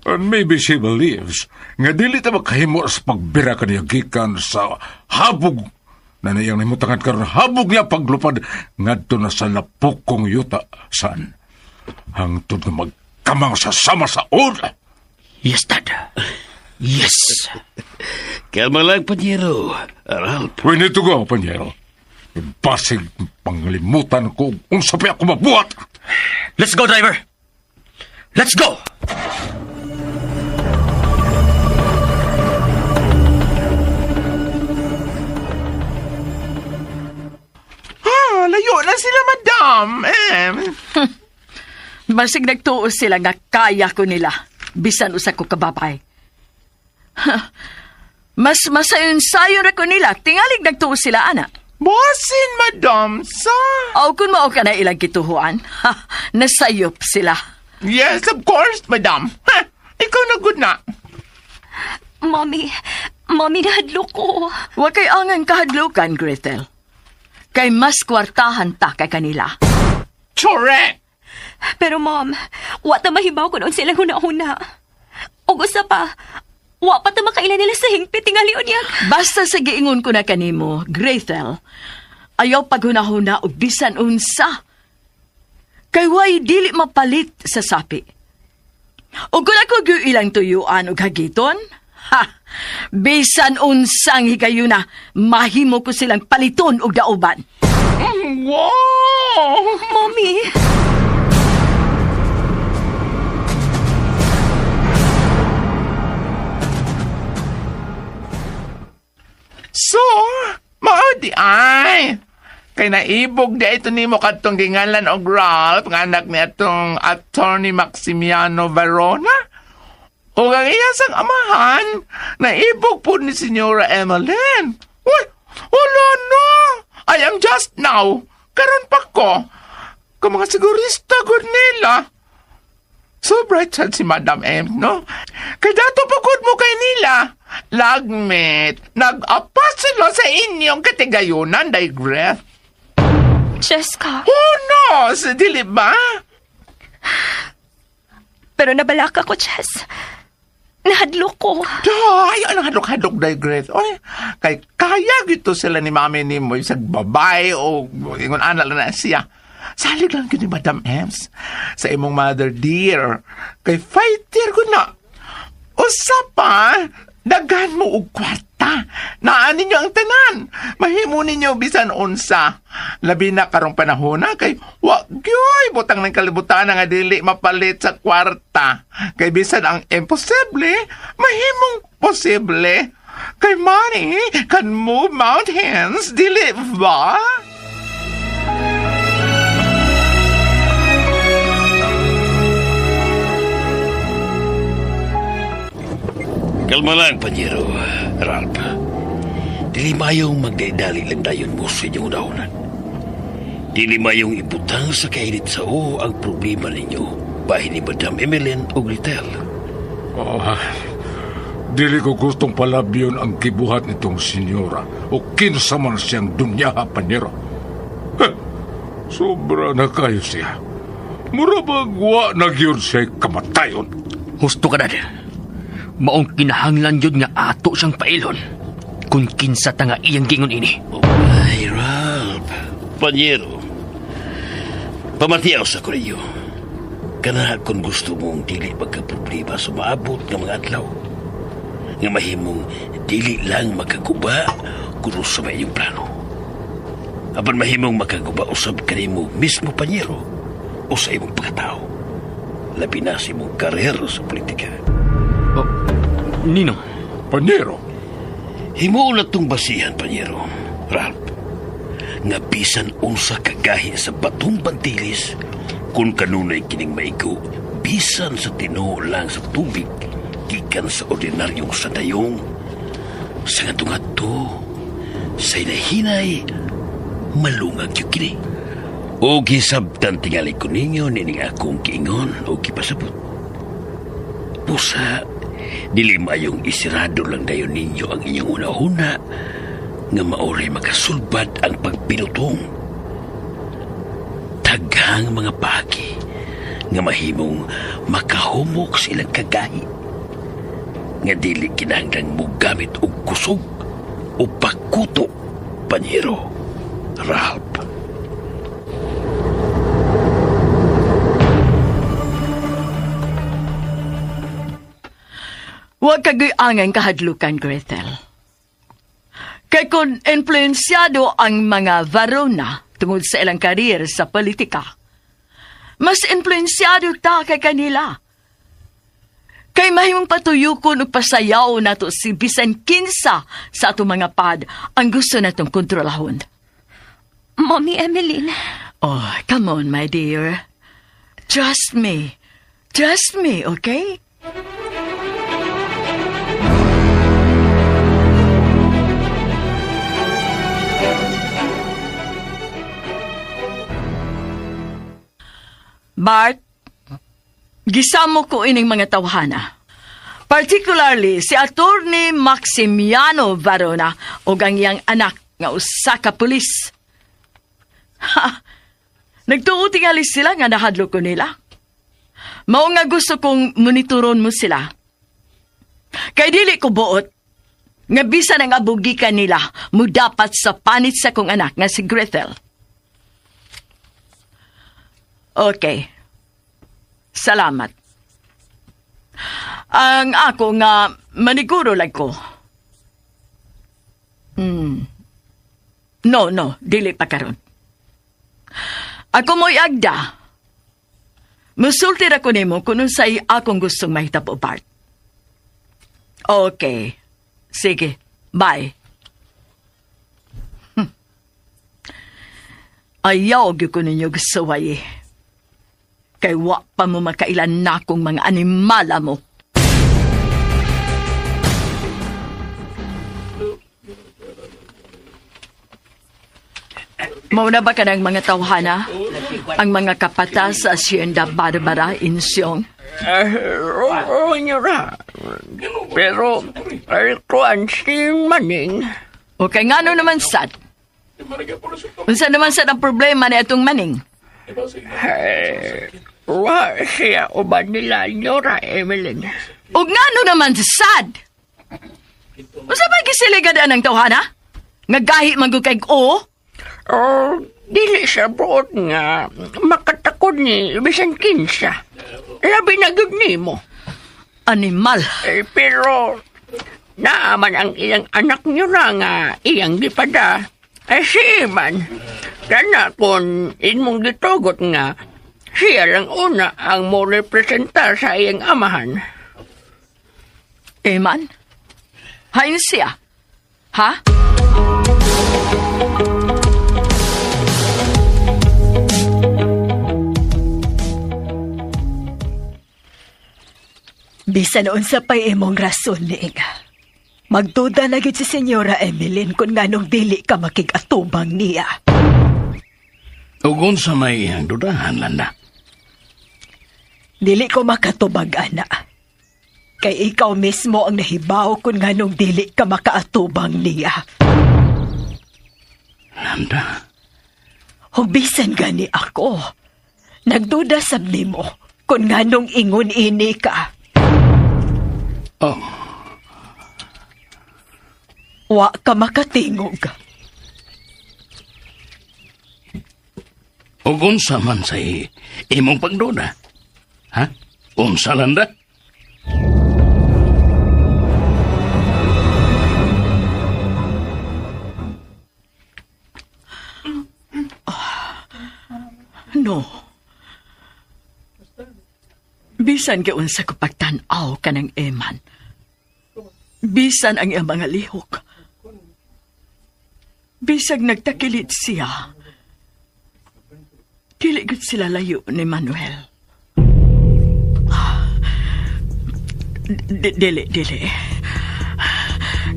And maybe she believes nga dili ta makahimo sa pagbira kaniya gikan sa habog na niyang nahimutangan karon habog niya paglupad ngadto na sa lapukong yuta san hangtod nga magkamang sa sama sa una. Yes, Dad. Yes. Kalma lang, Panyero. Ralph. We need to go, Panyero. Basig panglimutan ko unsa pa ako mabuhat. Let's go, driver. Let's go! Ah, layo na sila, madam. Eh, Basig nagtuo sila nga kaya ko nila. Bisan usa ko kababay. Mas masayon-sayon ra ko nila. Tingalig nagtuo sila, ana. Bosin, madam, sa... Aw, kung mao ka na ilang kituhuan, ha, nasayop sila. Yes, of course, madam. Ha, ikaw na good na. Mommy, mommy, nahadlok ko. Wa kay angang kahadlukan, Gretel. Kay mas kwartahan ta kay kanila. Correct! Pero mom, wa ta mahibaw kung unsa ilang huna-huna. Ug usa pa, wa pa ta makaila nila sa hingpit tingali unyag. Basta sa giingon ko na kanimo, Gretel, ayaw paghunahuna og bisan unsa. Kay way dili mapalit sa sapi. Ug kung ako gyud ilang tuyuan og hagiton, ha, bisan unsang higayuna, mahimo ko silang paliton og dauban. Wow! Mommy! So, mao di ay. Kay naibog di ito nimo kadtong gingalan og Ralph nga anak ni atong Attorney Maximiano Verona. O ang iya sang amahan, naibog po ni Senyora Emmeline. Uy, wala no! I am just now. Karon pa ko. Kung mga sigurista gud nila. So bright sad si Madam M, no? Kay dato pagod mo kay nila. Lagmit, nag-apa sila sa inyong katigayunan, digress. Cheska. Oh no, dili ba? Pero nabalaka ko, Chess. Nahadlok ko. Ay, anong hadlok-hadlok, digress? Oy, kay kaya gito sila ni mami ni mo, isang babae o ingon ana lang na siya. Salig lang gyud ni Madam Ems sa imong mother dear. Kay fighter ko na. Usa pa, daghan mo og kwarta. Naa ninyo ang tanan. Mahimo ninyo bisan unsa. Labi na karong panahona kay wa gyoy butang ng kalibutan nga dili mapalit sa kwarta. Kay bisan ang imposible, mahimong posible. Kay money can move mountains, dili ba? Kalma lang, Panyero, Ralph. Dili mayong magdaidali lang dayon mo sa inyong unahunan. Dili mayong ibutang sa kainit sa o ang problema ninyo bahin ni Madam Emmeline o Gretel. Oh, dili ko gustong palabyon ang gibuhat nitong senyora o kinsa man siyang dunyaha, Panyero. Heh, sobra na kayo siya. Mura bagwa na gyud siya kamatayon. Husto ka, Dad. Maong kinahanglan yun nga ato siyang pailon. Kung kinsa ta nga iyang gingon ini. Ay, Ralph. Panyero, pamatiyaw sa ko ninyo. Kanahan kung gusto mong dili magka-problema sa maabot nga mga adlaw. Nga mahimong dili lang makaguba kung sa may inyong plano. Apan mahimong makaguba usab kanimo mismo, Panyero, o sa imong pagkatao. Labi na sa imong karera sa politika. Oh, Nino? Panyero? Himuon na itong basihan, Panyero. Ralph, nga bisan unsa kagahi sa batong bantilis, kung kanunay kining maigo, bisan sa tinuo lang sa tubig, gikan sa ordinaryong sandayong, sa ngadto-ngadto, sa hinahinay, malungag yung kini. O gisabtan tingali ko ninyo nining akong kiingon o kipasabot. Pusa, dili mayong isirado lang dayon ninyo ang inyong una-una nga maoray makasulbad ang pagpinutong. Taghang mga pagi Nga mahimong makahumok sa ilang kagahi. Nga dili kinahanglang mogamit og kusog o pakuto, panyero Ralph. Huwag kaguyangan kahadlukan, Gretel. Kay kung influensyado ang mga Varona tungod sa ilang karir sa politika, mas influensyado ta kay kanila. Kay mahimong patuyukon ug pasayaw nato si bisan kinsa sa atong mga pad ang gusto natong kontrolahon. Mommy Emeline. Oh, come on, my dear. Trust me. Trust me, okay? Bart, gisamo ko ining mga tawhana. Particularly si Attorney Maximiano Varona o ang iyang anak nga usa ka pulis. Ha! Nagtuo tingali sila nga nahadlok ko nila. Mao nga gusto kong monitoron mo sila. Kay dili ko buot nga bisan ang abugikan nila mo dapat sa panit sa kong anak nga si Gretel. Okay. Salamat. Ang ako nga maniguro lang ko. No, dili pa karon. Ako mo'y agda. Musulti ra ko nimo kung unsay akong gustong mahitabo, Bart. Okay. Sige. Bye. Ayaw gyud ko ninyo gisuway. Kay wa pa mo makailan na akong mga animala mo. Mauna ba ka ng mga tawhana? Ang mga kapata sa Hacienda Barbara Insyong? Oo, nyora. Pero, kuan si Maning. Okay, ngano naman sad? Unsa naman sad ang problema ni atong Maning? Wa siya uban nila, nyora Emeline. Ug ngano naman sad? Unsa ba gisiligan ang tawhana? Nga gahi man gud kay o? Oh, dili siya buot nga makatakod ni bisan kinsa. Labi na gyud nimo. Animal. Pero naaman ang iyang anak niyo na nga iyang gipada. Si Iman. Kana kung imong gitugot nga siya lang una ang mo representar sa iyang amahan. Iman? Hain siya? Ha? Bisan unsa pa'y imong rason, Ning. Magduda na gyud si Senyora Emeline kung nganong dili ka makig-atubang niya. Ug unsa may iyang dudahan, Landa? Dili ko makatubag, ana. Kay ikaw mismo ang nahibaw kung nganong dili ka makaatubang niya. Landa? Hubisan gani ako. Nagduda sab nimo kung nganong ingon ini ka. Oh. Wa ka makatingog. Ug unsa man sa imong pagduda? Ha? Unsa, Landa? No. Bisan giunsa ko pagtan-aw kanang Eman. Bisan ang iyang mga lihok. Bisag nagtakilit siya. Dili gud sila layo ni Manuel. Dili, dili.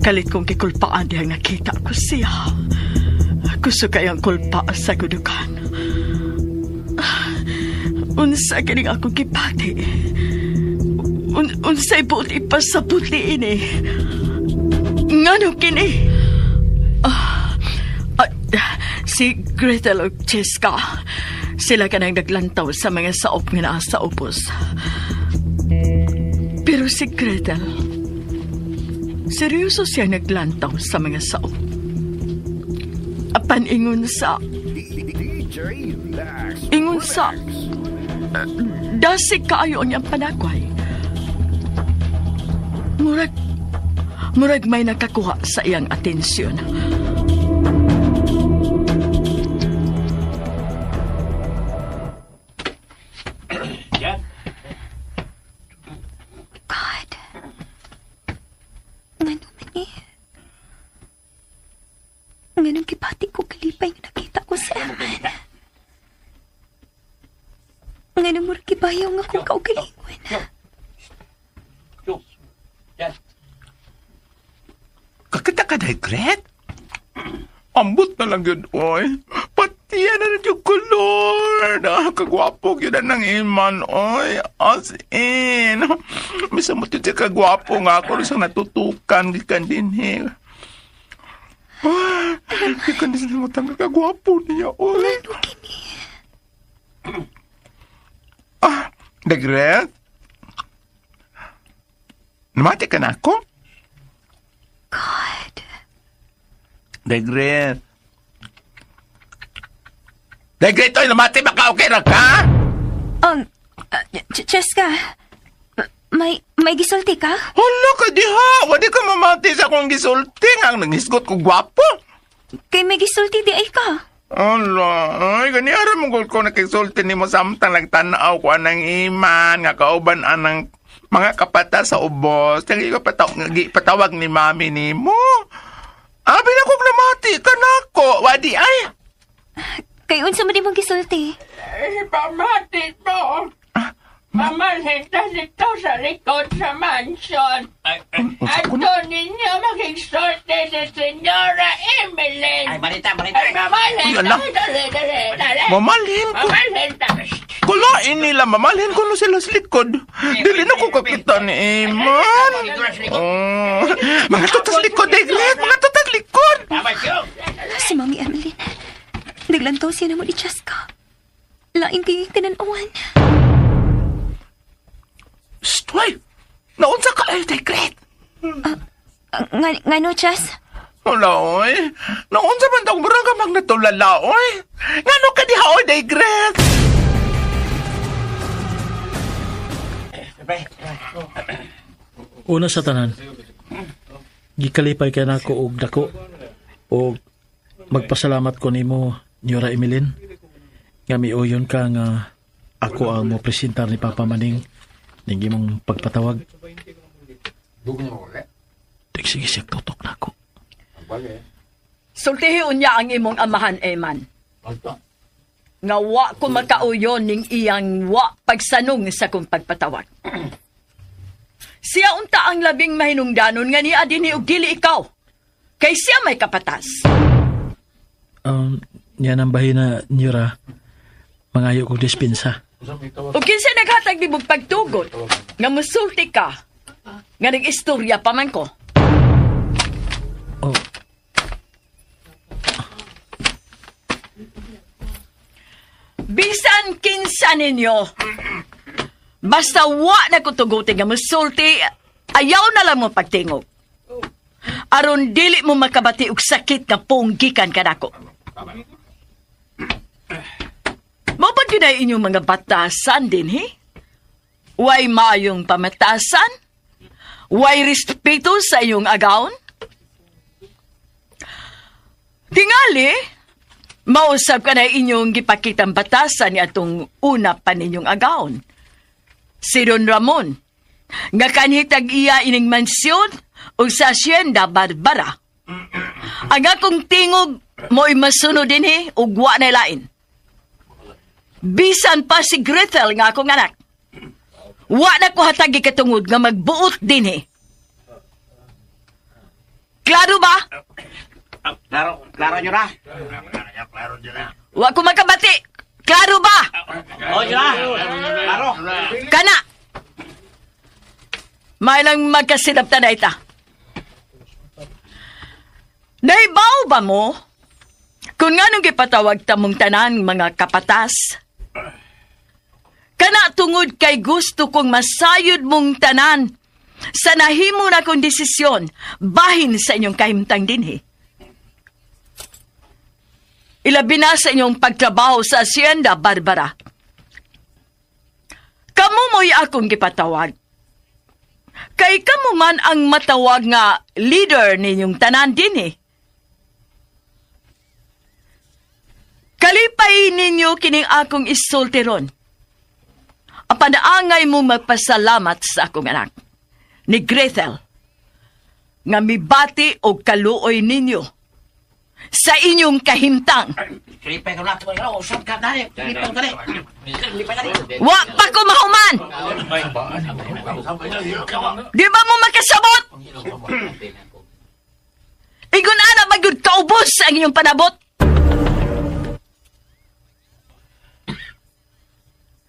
Kalit kong kikulpaan dihang nakita ko siya. Gusto kayang kulpa sa gudukan. Unsa kining akong gipati. Unsay buot ipasabot ni ini. Ngano kini? Si Gretel o Cheska. Sila kanang naglantaw sa mga saop nga naa sa ubos. Pero si Gretel, seryoso siya naglantaw sa mga saop. Apan ingon sa dasig kaayo ang iyang panagway. Murag may nakakuha sa iyang atensyon. God. Ngano man eh. Nganong gibati ko kalipay nga nakita ko sa Eman. Nganong murag gibayaw nga akong kaugalingon. Kakita ka dahil, Gret? Ambot na lang yun, oy. Patiya na rin yung kolor. Kagwapo yun ang iman, oy. As in. Misa mo siya kagwapo nga ako rin siyang natutukan. Gikan din, eh. Gikan din sa mutang kagwapo niya, oy. Ah, Gret? Namati ka na ako? God. Degret. Degret, oy, namati baka okay ra ka? Cheska, may gisulti ka? Hala ka diha, wadi ka mamati sa akong gisulti nga ang nanghisgot ko gwapo. Kay may gisulti di ay ka. Hala, ay, ganiyara mo ko nakisulti nimo samtang nagtan-aw ko anang iman nga kauban anang mga kapata sa ubos. Patawag ni mami nimo. Abi na kong namati ka nako. Wadi ay. Kay unsa man imong gisulti? Pamati mo. Mamalhin ta dito sa likod sa mansion. Ato ninyo makigsulti si Senyora Emeline. Ay, balita, balita. Ay, mamalhin Uy, ta. ala. Dali, dali, dali. Mamalhin ko. Mamalhin ta. Kulain nila, mamalhin ko no sila sa likod. Dili na ko kakita ni Iman. Oh, mga tutas likod, Deglet! Mga tutas likod! Si Mami Emeline. Naglantaw siya na mo ni Cheska. Lain kay tinanawan. Shh, Naunsa ka ay, Deglet? Ngano, Chas? Wala, oy. Naunsa man tong murag ka magnatulala, oy. Ngano ka diha, oy, Deglet? Una sa tanan, gikalipay kay nako og dako og magpasalamat ko nimo, Nyora Emeline, nga miuyon ka nga ako ang mo presentar ni Papa Maning ning imong pagpatawag. Tek sige siya tutok nako. Sultihi unya ang imong amahan, Eman. Nga wa ko makauyon ning iyang wa pagsanong sa kong pagpatawag. Siya unta ang labing mahinungdanon nga niya dinhi og dili ikaw. Kay siya may kapatas. Niya nang bahina, Nyora, mangayo kog dispensa. O kinsa naghatag ni mong pagtugot nga musulti ka nga nag-istorya pa man ko. Oh. Bisan kinsa ninyo, basta wa na kutuguti nga musulti, ayaw na lang mo pagtingog. Aron dili mo makabati og sakit nga punggikan kanako. Mo ba gyud ay inyong mga batasan din, he? Way maayong pamatasan? Way respeto sa inyong agawon? Tingali, mausap ka na inyong gipakitang batasan ni atong una pa ninyong agawon. Si Don Ramon, nga kanhitag iya ining mansyon o sa Hacienda Barbara. Ang akong tingog mo'y masunod din he, ug wa na lain. Bisan pa si Gretel nga akong anak. Wa na ko hatagi katungod nga magbuot din he. Klaro ba? Klaro, klaro nyo na. Wa ko makabati. Klaro ba? O, nyo na. Klaro. Kana. May lang magkasinapta na ita. Naibaw ba mo? Kung nga nung gipatawag tamong tanan mga kapatas, Kana tungod kay gusto kong masayod mong tanan sa nahimo na kong desisyon bahin sa inyong kahimtang dinhi. Ilabi na sa inyong pagtrabaho sa Hacienda, Barbara. Kamu mo'y akong gipatawag. Kay kamo man ang matawag nga leader ninyong tanan dinhi. Kalipay ninyo kining akong isulti ron. Apan angay mo magpasalamat sa akong anak, ni Gretel, nga mibati og kaluoy ninyo sa inyong kahimtang. Wa pa ko mahuman! Di ba mo makasabot? Igun ana magyud kaubos ang inyong panabot?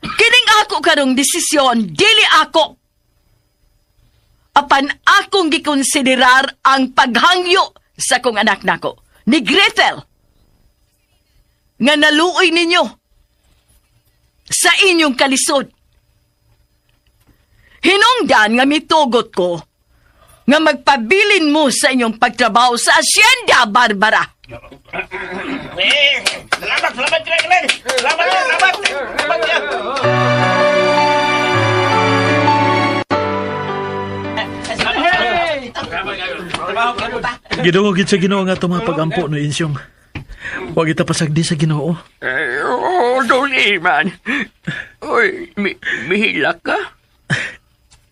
Kining ako karong desisyon, dili ako. Apan akong gikonsiderar ang paghangyo sa kong anak nako, ni Gretel, nga naluoy ninyo sa inyong kalisod. Hinungdan nga mitugot ko nga magpabilin mo sa inyong pagtrabaho sa Hacienda, Barbara. Salamat, salamat, Glenn. Salamat, salamat. Salamat. Gidungog gid sa Ginoo nga itong mga pag-ampo no Insyong. Huwag ita pasagdi sa Ginoo. Oh, duli man. Uy, mihilak ka?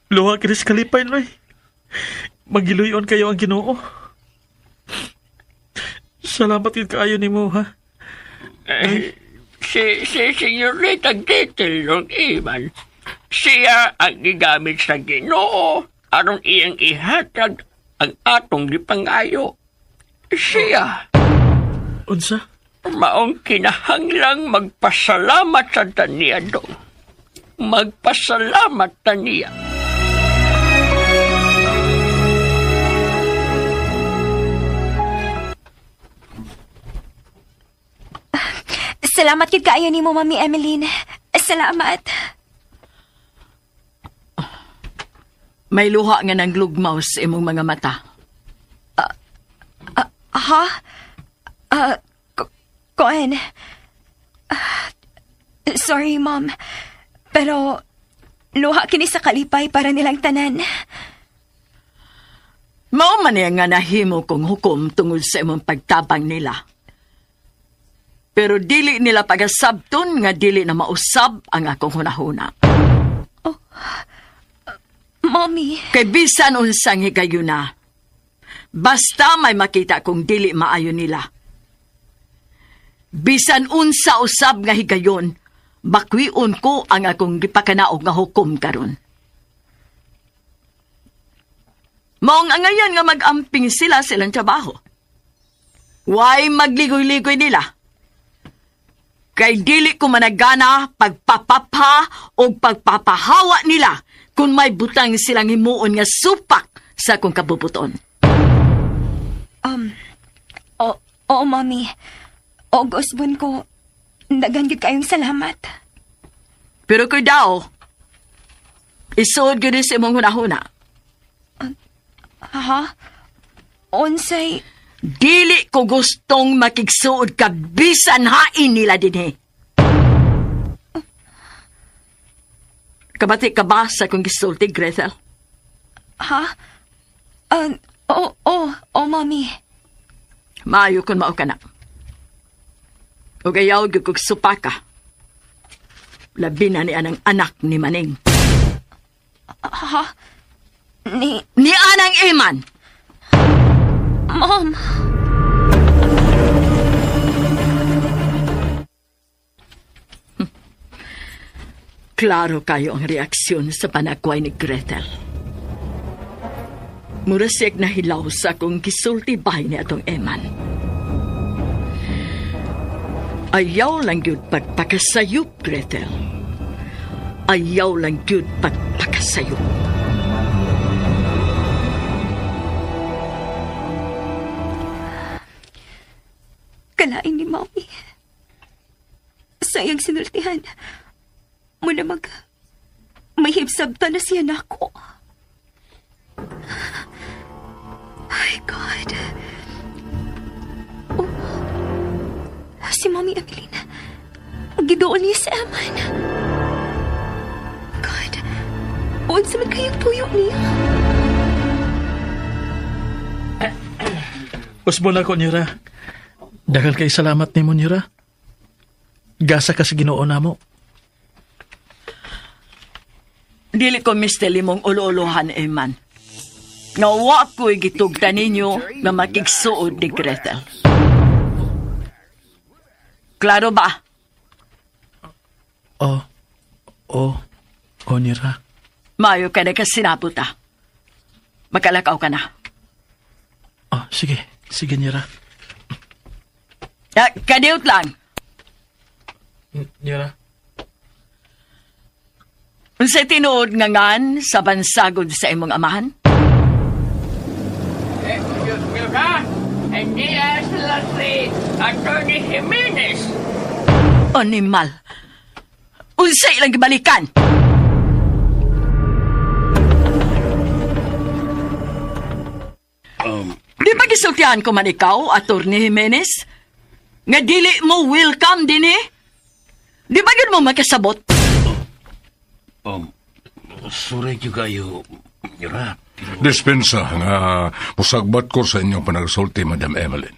Luha kinis kalipay, Noy. Magiluyon kayo ang Ginoo. Salamat yun kaayo ni mo, ha? Si Senyorita Gretel ng Iman, siya ang gigamit sa Ginoo aron iyang ihatag ang atong gipangayo. Siya. Unsa? Maong kinahanglang magpasalamat sa taniya do. Magpasalamat taniya. Salamat gid kaayo nimo, Mami Emeline. Salamat. May luha nga nanglugmaw sa imong mga mata. Ha? Koen. Sorry, Mom. Pero luha kini sa kalipay para nilang tanan. Mao man nga nahimo kong hukom tungod sa imong pagtabang nila. Pero dili nila pagasabton nga dili na mausab ang akong hunahuna. Oh, Mommy. Kay bisan unsang higayuna, basta may makita kong dili maayo nila. Bisan unsa usab nga higayon, bakwion ko ang akong gipakanaog nga hukom karon. Maong angayan nga mag-amping sila silang trabaho. Why magligoy-ligoy nila? Kay dili ko managana pagpapapha o pagpapahawa nila kung may butang silang himuon nga supak sa akong kabubuton. Oo, Mommy. O, gusbon ko. Daghan gid kayong salamat. Pero ko'y daw, isuod gid sa imong hunahuna. Ha? Unsay? Dili ko gustong makigsuod ka bisan hain nila dinhi. Kabati ka ba sa kong gisulti, Gretel? Ha? Oo, Mommy. Maayo kung mao ka na. Ug ayaw gyud kog supaka. Labi na ni anang anak ni Maning. Ha? Ni anang Iman! Mom! Klaro kayo ang reaksyon sa panagway ni Gretel. Mura siya'g nahilaw sa akong gisulti bahay ni atong Eman. Ayaw lang yun pagpakasayop, Gretel. Ayaw lang yun pagpakasayop. Kalain ni Mommy. Sa iyang sinultihan, muna may hibsabta na siya nako. Ay, God. Oh, si Mommy Emeline. Gidoon niya si Eman. God, unsa man kayong tuyo niya? Usbon ako, Nira. Dahil kay salamat ni mo, Nira. Gasa ka sa Ginoo namo. Dili ko mister limong ulo-ulohan, Eman. Nga wa ko'y gitugtan ninyo nga makigsuod ni Gretel. Klaro ba? Oh, Nira. Mayo ka na kasinabot, ah. Makalakaw ka na. Oh, sige. Sige, Nira. Kadiut lang. Nira. Unsay tinuod nga ngan sa bansagod sa imong amahan? Hindi sila si Atty. Jimenez. Animal. Unsay ilang gibalikan? Di ba gisultihan ko man ikaw, Atty. Jimenez? Nga dili mo welcome din eh? Di ba yun mo makasabot? Sorry kayo, Nira. Dispensa nga musagbat ko sa inyong panagsulti, Madam Emeline.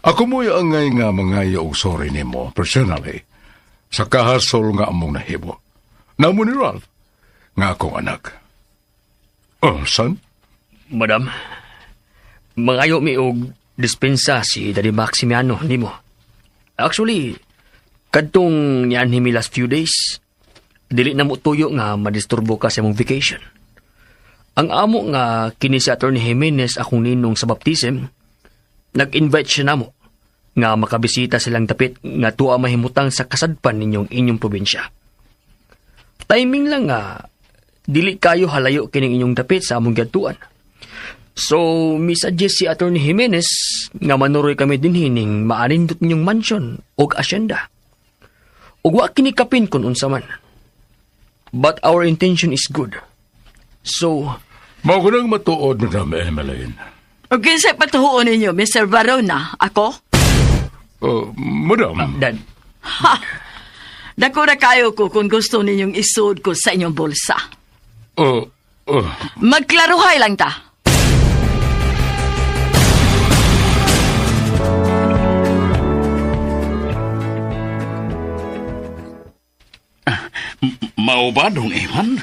Ako mo'y angay nga mangayo og sorry nimo personally sa kahasol nga among nahimo. Namo ni Ralph, nga akong anak. Oh, son? Madam, mangayo mi og dispensa si Daddy Maximiano nimo. Actually, kadtong nianhi mi last few days, dili na mo tuyo nga madisturbo ka sa imong vacation. Ang amo nga kini si Atty. Jimenez akong ninong sa baptism, nag-invite siya namo nga makabisita silang dapit nga tuwa mahimutang sa kasadpan ninyong inyong probinsya. Timing lang nga dili kayo halayo kining inyong dapit sa among giadtuan. So, misuggest si Atty. Jimenez nga manuroy kami dinhi ning maanindot ninyong mansion og asyenda. Ug wa kini kapin kun unsa man. But our intention is good. So, mao ko nang matuod, Madam Emeline. O kinsay patuhuon ninyo, Mr. Varona, ako? Madam. Dad. Ha! Dako na kayo ko kung gusto ninyong isuod ko sa inyong bulsa. Magklaruhay lang ta. Mao ba dong, Eman?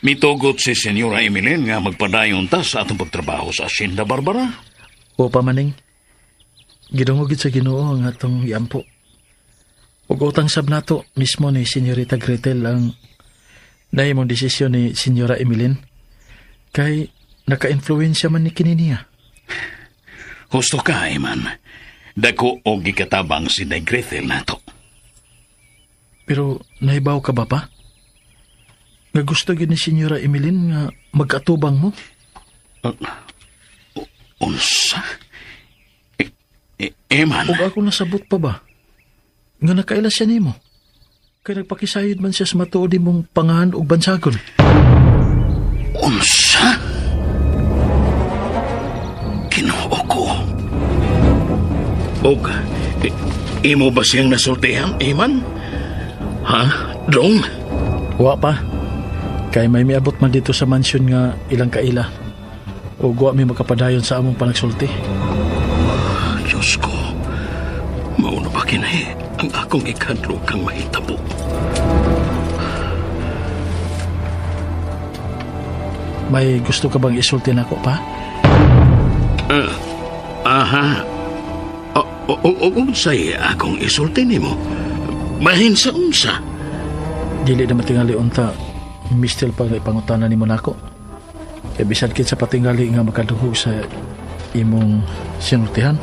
Mitugot si Senyora Emeline nga magpadayon ta sa atong pagtrabaho sa Hacienda Barbara? O pa maning, gidungog sa Ginoo ang atong iampo. Ug utang sab nato mismo ni Senyorita Gretel ang nahimong desisyon ni Senyora Emeline kay naka-influensya man ni kini niya. Husto ka, Eman. Dako og gikatabang si Day Gretel nato. Pero nahibaw ka ba pa? Nga gusto gyud ni Senyora Emeline nga magkatubang mo? Unsa? Eman? Ug ako nasabot pa ba? Nga nakaila siya nimo. Kay nagpakisayod man siya sa matuod nimong pangahan og bansagon. Unsa? Ginoo ko. Og imo ba siyang nasultihan, Eman? Ha? Dong? Wa pa. Kay may miabot man dito sa mansyon nga ilang kaila. O wa mi makapadayon sa among panagsulti. Diyos ko, mauna ba kinahi ang akong ikadlo kang mahitabo? May gusto ka bang isulti nako pa? Aha. Unsay akong isulti nimo? Bahin sa unsa? Dili na matingali unta, mistil pa nga ipangutana nimo nako. Kay bisan kinsa patingali nga makadungog sa imong sinultihan.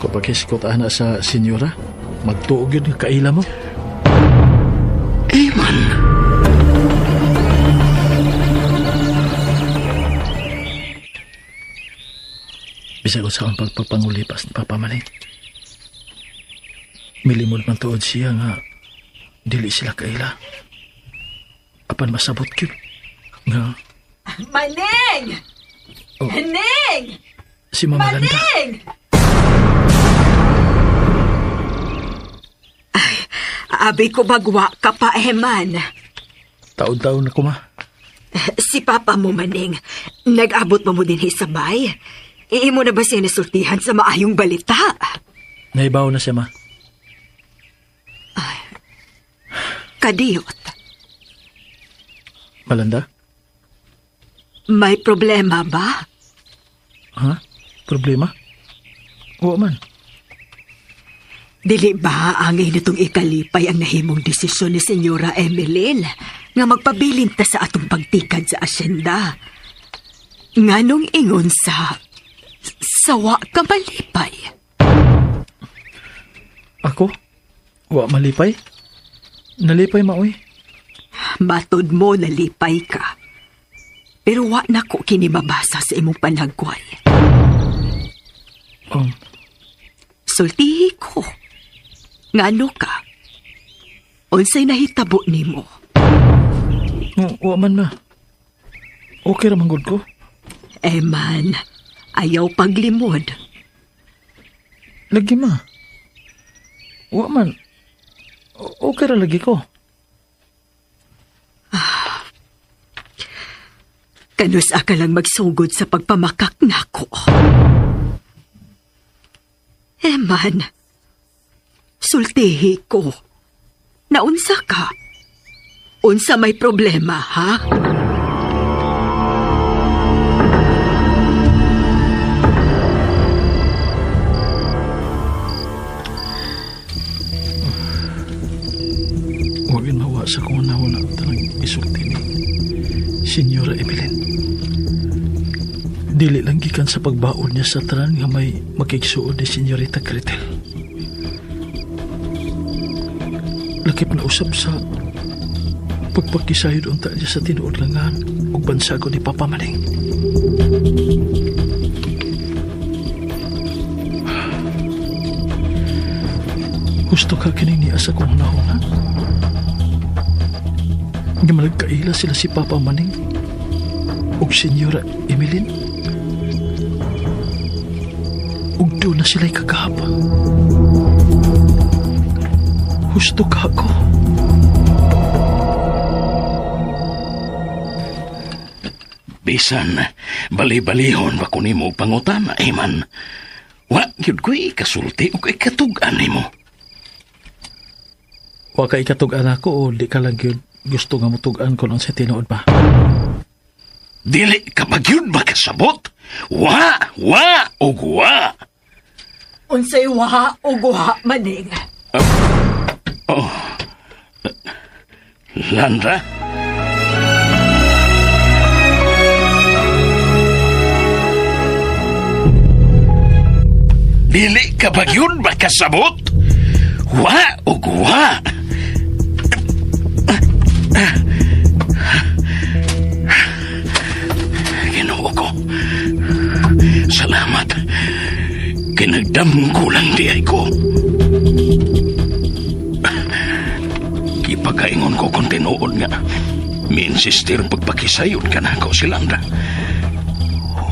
Kung paghiskot ana sa senyora, magtuog yun nga kaila mo. Eman! Bisag sa ang pagpapangulipas ni Papa Maning. Milimod man tuod siya nga dili sila kaila. Apan masabot gyud nga Maning! Oh. Ning! Si Mama Landa. Maning! Ay, abi ko bagwa ka pa, Eman. Taon-taon na ko, ma. Si Papa mo, Maning, nag-abot mo din sa bay. Iimo na ba siya nasultihan sa maayong balita? Naibaw na siya, ma. Ay, kadiyot. Malanda? May problema ba? Ha? Problema? Oo man. Dili ba ang initong ikalipay ang nahimong desisyon ni Senyora Emeline nga magpabilin ta sa atong pagtikad sa asyenda? Nganong ingon sa sawa ka malipay? Ako? Wa malipay? Nalipay maoy? Matod mo nalipay ka. Pero wa na ko kini mabasa sa imong panagway. Sultihi ko. Ngano ka? Unsay nahitabo nimo? Wa man na. Okay ra man gud ko. Eman, ayaw paglimod. Lagi ma. Wa man. Okay ra lagi ko. Kanus ka lang magsugod sa pagpamakak nako. Eman, sultihi ko. Naunsa ka? Unsa may problema, ha? Huwag mawa sa kung nauna tanang isulti ni Senyora Emeline. Dili lang gikan sa pagbaon niya sa tanan nga may makigsuod ni Senyorita Gretel. Lakip na usap sa pagpakisayod unta niya sa tinuod langan ug bansago ni Papa Maning. Gusto ka kining niya sa kong nahuna? Nga malagkaila sila si Papa Maning ug Senyora Emeline. Ug doon na sila'y kagahapa. Husto ka ako. Bisan, bali-balihon ba ko nimo pangutana, Eman? Wa gyud ko'y ikasulti o ikatug-an nimo. Wa ka ikatug-an ako o di ka lang gyud gusto nga mutug-an ko lang sa tinuod ba? Dili ka ba gyud makasabot? Wa, wa, ug wa. Unsay wa ug wa, Maning? Oh. Landra? Dili ka ba gyud makasabot? Wa ug wa. Ginoo ko. Salamat. Kinagdamgo lang di ay ko. Ipagkaingon ko kung tinuod nga. Minsistir pagpakisayod ka na ako si Landra.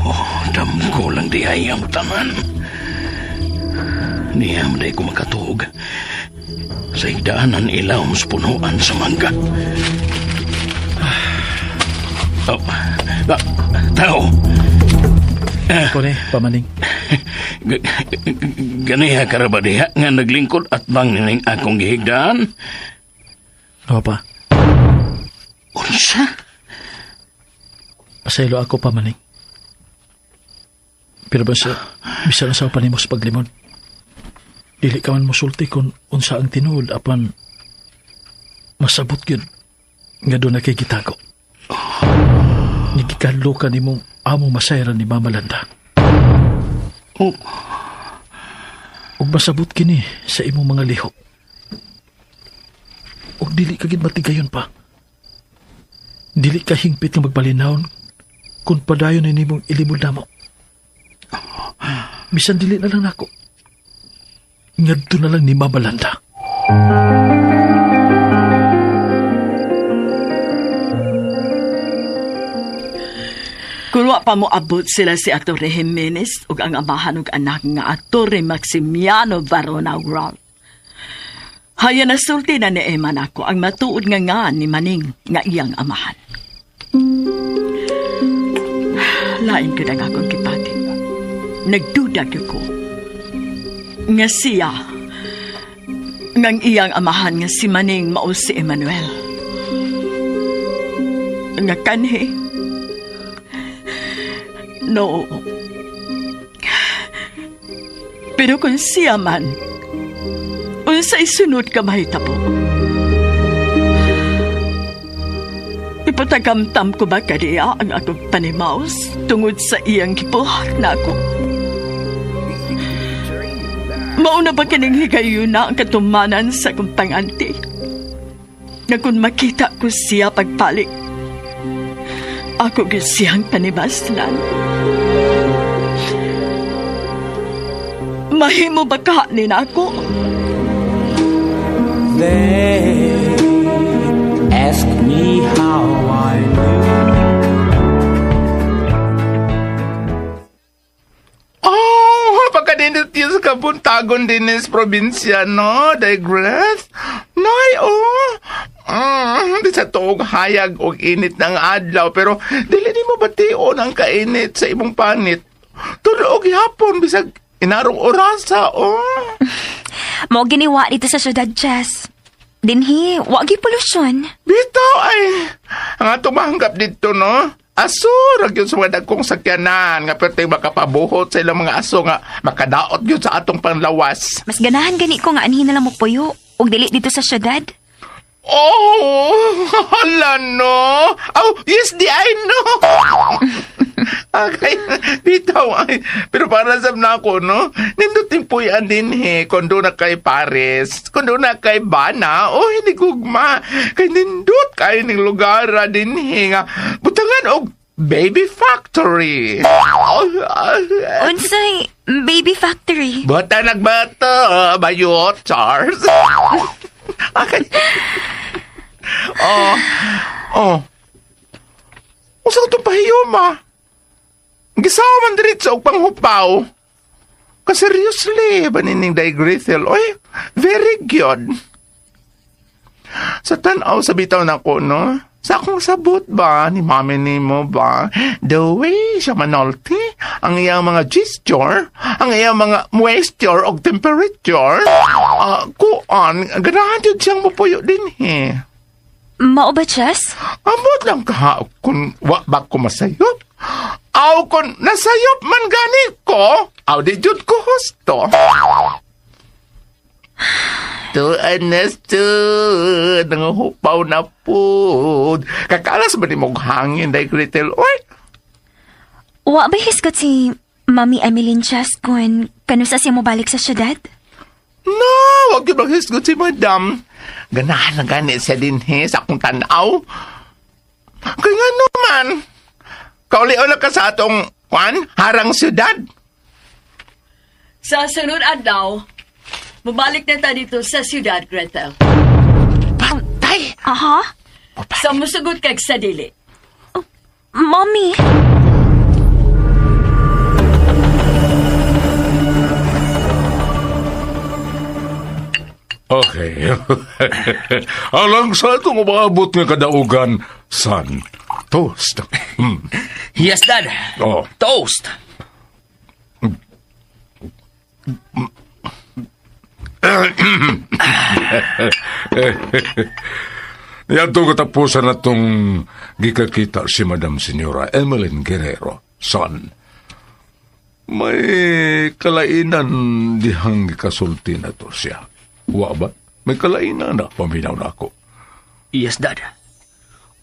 Oh, damgo lang di ay ang tanan. Niya maday ko makatuog. Sa higdaanan ilaw mas punuan sa mangga. Oh, tao. Ako ni, pamaning. Ganiha ka ra ba diha nga naglingkod at bang nining akong gihigdaan? Oo pa. Unsa? Pasaylo ako, pamaning. Pero basta, bisan sa pa nimo sa paglimod. Dili ka man mosulti kung unsa ang tinuod apan masabot gyud nga doon na kay gitago. Nagikadlo ka nimong amo masayran ni Mama Landa. Oh. Ug masabot kini sa imong mga lihok. Ug dili ka gid matigayon pa. Dili ka hingpit nga magpalinawon kung padayon ni nimong ilimod namo. Bisan dili na lang nako. Ngadto na lang ni Mama Landa. Kung wa pa mo abot sila si Atty. Jimenez ug ang amahan ug anak nga Atty. Maximiano Varona Ralph. Haya nasulti na ni Emma nako ang matuod nga nga ni Maning nga iyang amahan. Lain ko na nga akong kipati. Nagduda ko nga siya ngang iyang amahan nga si Maning mao si Emmanuel. Nga kanhi. No. Pero kung siya man, unsay sunod ka mahitabo? Ipatagamtam ko ba kaniya ang akong panimaus tungod sa iyang gibuhat na ako? Mauna ba kining higayuna ang katumanan sa akong panganti? Na kung makita ko siya pagpalik, ako gyud siyang panimaslan. Mahimo ba ka ni nako? They ask me how I knew. Oh, pagkadindot yun sa kabuntagon din is probinsya, no? Digress? Nay, oh. Di sa tuog hayag o init ng adlaw, pero dili di mo bation ang kainit sa imong panit. Tulo og hapon, bisag inarong orasa, oh. Mao giniwa dito sa syudad, Jess. Dinhi, wagi polusyon. Bitaw ay, ang atong mahanggap dito, no? Aso, rag yun sa mga dagkong sakyanan, nga perteng makapabuhot sa ilang mga aso nga makadaot yun sa atong panlawas. Mas ganahan gani ko nga anhin na lang mo puyo, ug dili dito sa syudad. Oh, hala no. Oh, yes, di I know. Okay, bitaw ay. Pero para sa na ako, no? Nindutin po yan din, he. Kung doon na kay Paris, kung doon na kay Bana, oh, hindi gugma. Kay nindot kayo ng lugar din, he. Nga, butangan og baby factory. Oh, Unsay baby factory? Bata nagbata, bayot, Charles. Okay. Oh. Oh. Usa ko itong pahiyoma. Gisawa man diretso og panghupaw. Ka-seriously, ba nining Day Gretel? Oy, very good. Sa tanaw sa bitaw na ko, no? Sa akong sabot ba, ni mami ni mo ba, the way siya manolti, ang iyang mga gesture, ang iyang mga moisture o temperature, kuan, ganahan yun siyang mupuyo din, he. Mao ba, Chess? Amot lang ka, kung wa ba ko masayop? Aw, kung nasayop man gani ko, aw di jud ko husto. Tuan na nangahupaw na po. Kakalas ba ni mong hangin, Day Gretel? Oy! Wa ba hisgot si Mami Emeline Chess kung kanusa siya mobalik sa syudad? No, wag yun maghisgot si Madam. Ganahan na gani siya din, he, sa akong tanaw. Kaya nga naman, kauli-ula ka sa atong, kwan, harang syudad. Sa sunod adlaw, mabalik na ta dito sa siyudad, Gretel. Patay! Aha? Sa musugot kag sa dili. Oh, Mommy! Okay. Alang sa itong umaabot nga kadaugan, son. Toast. Yes, Dad. Oh. Toast. Yadto katapusan na itong gikakita si Madam Senyora Emeline Guerrero, son. May kalainan dihang gikasulti na to siya. Wa ba? May kalainan na, paminaw na ako. Yes, Dad.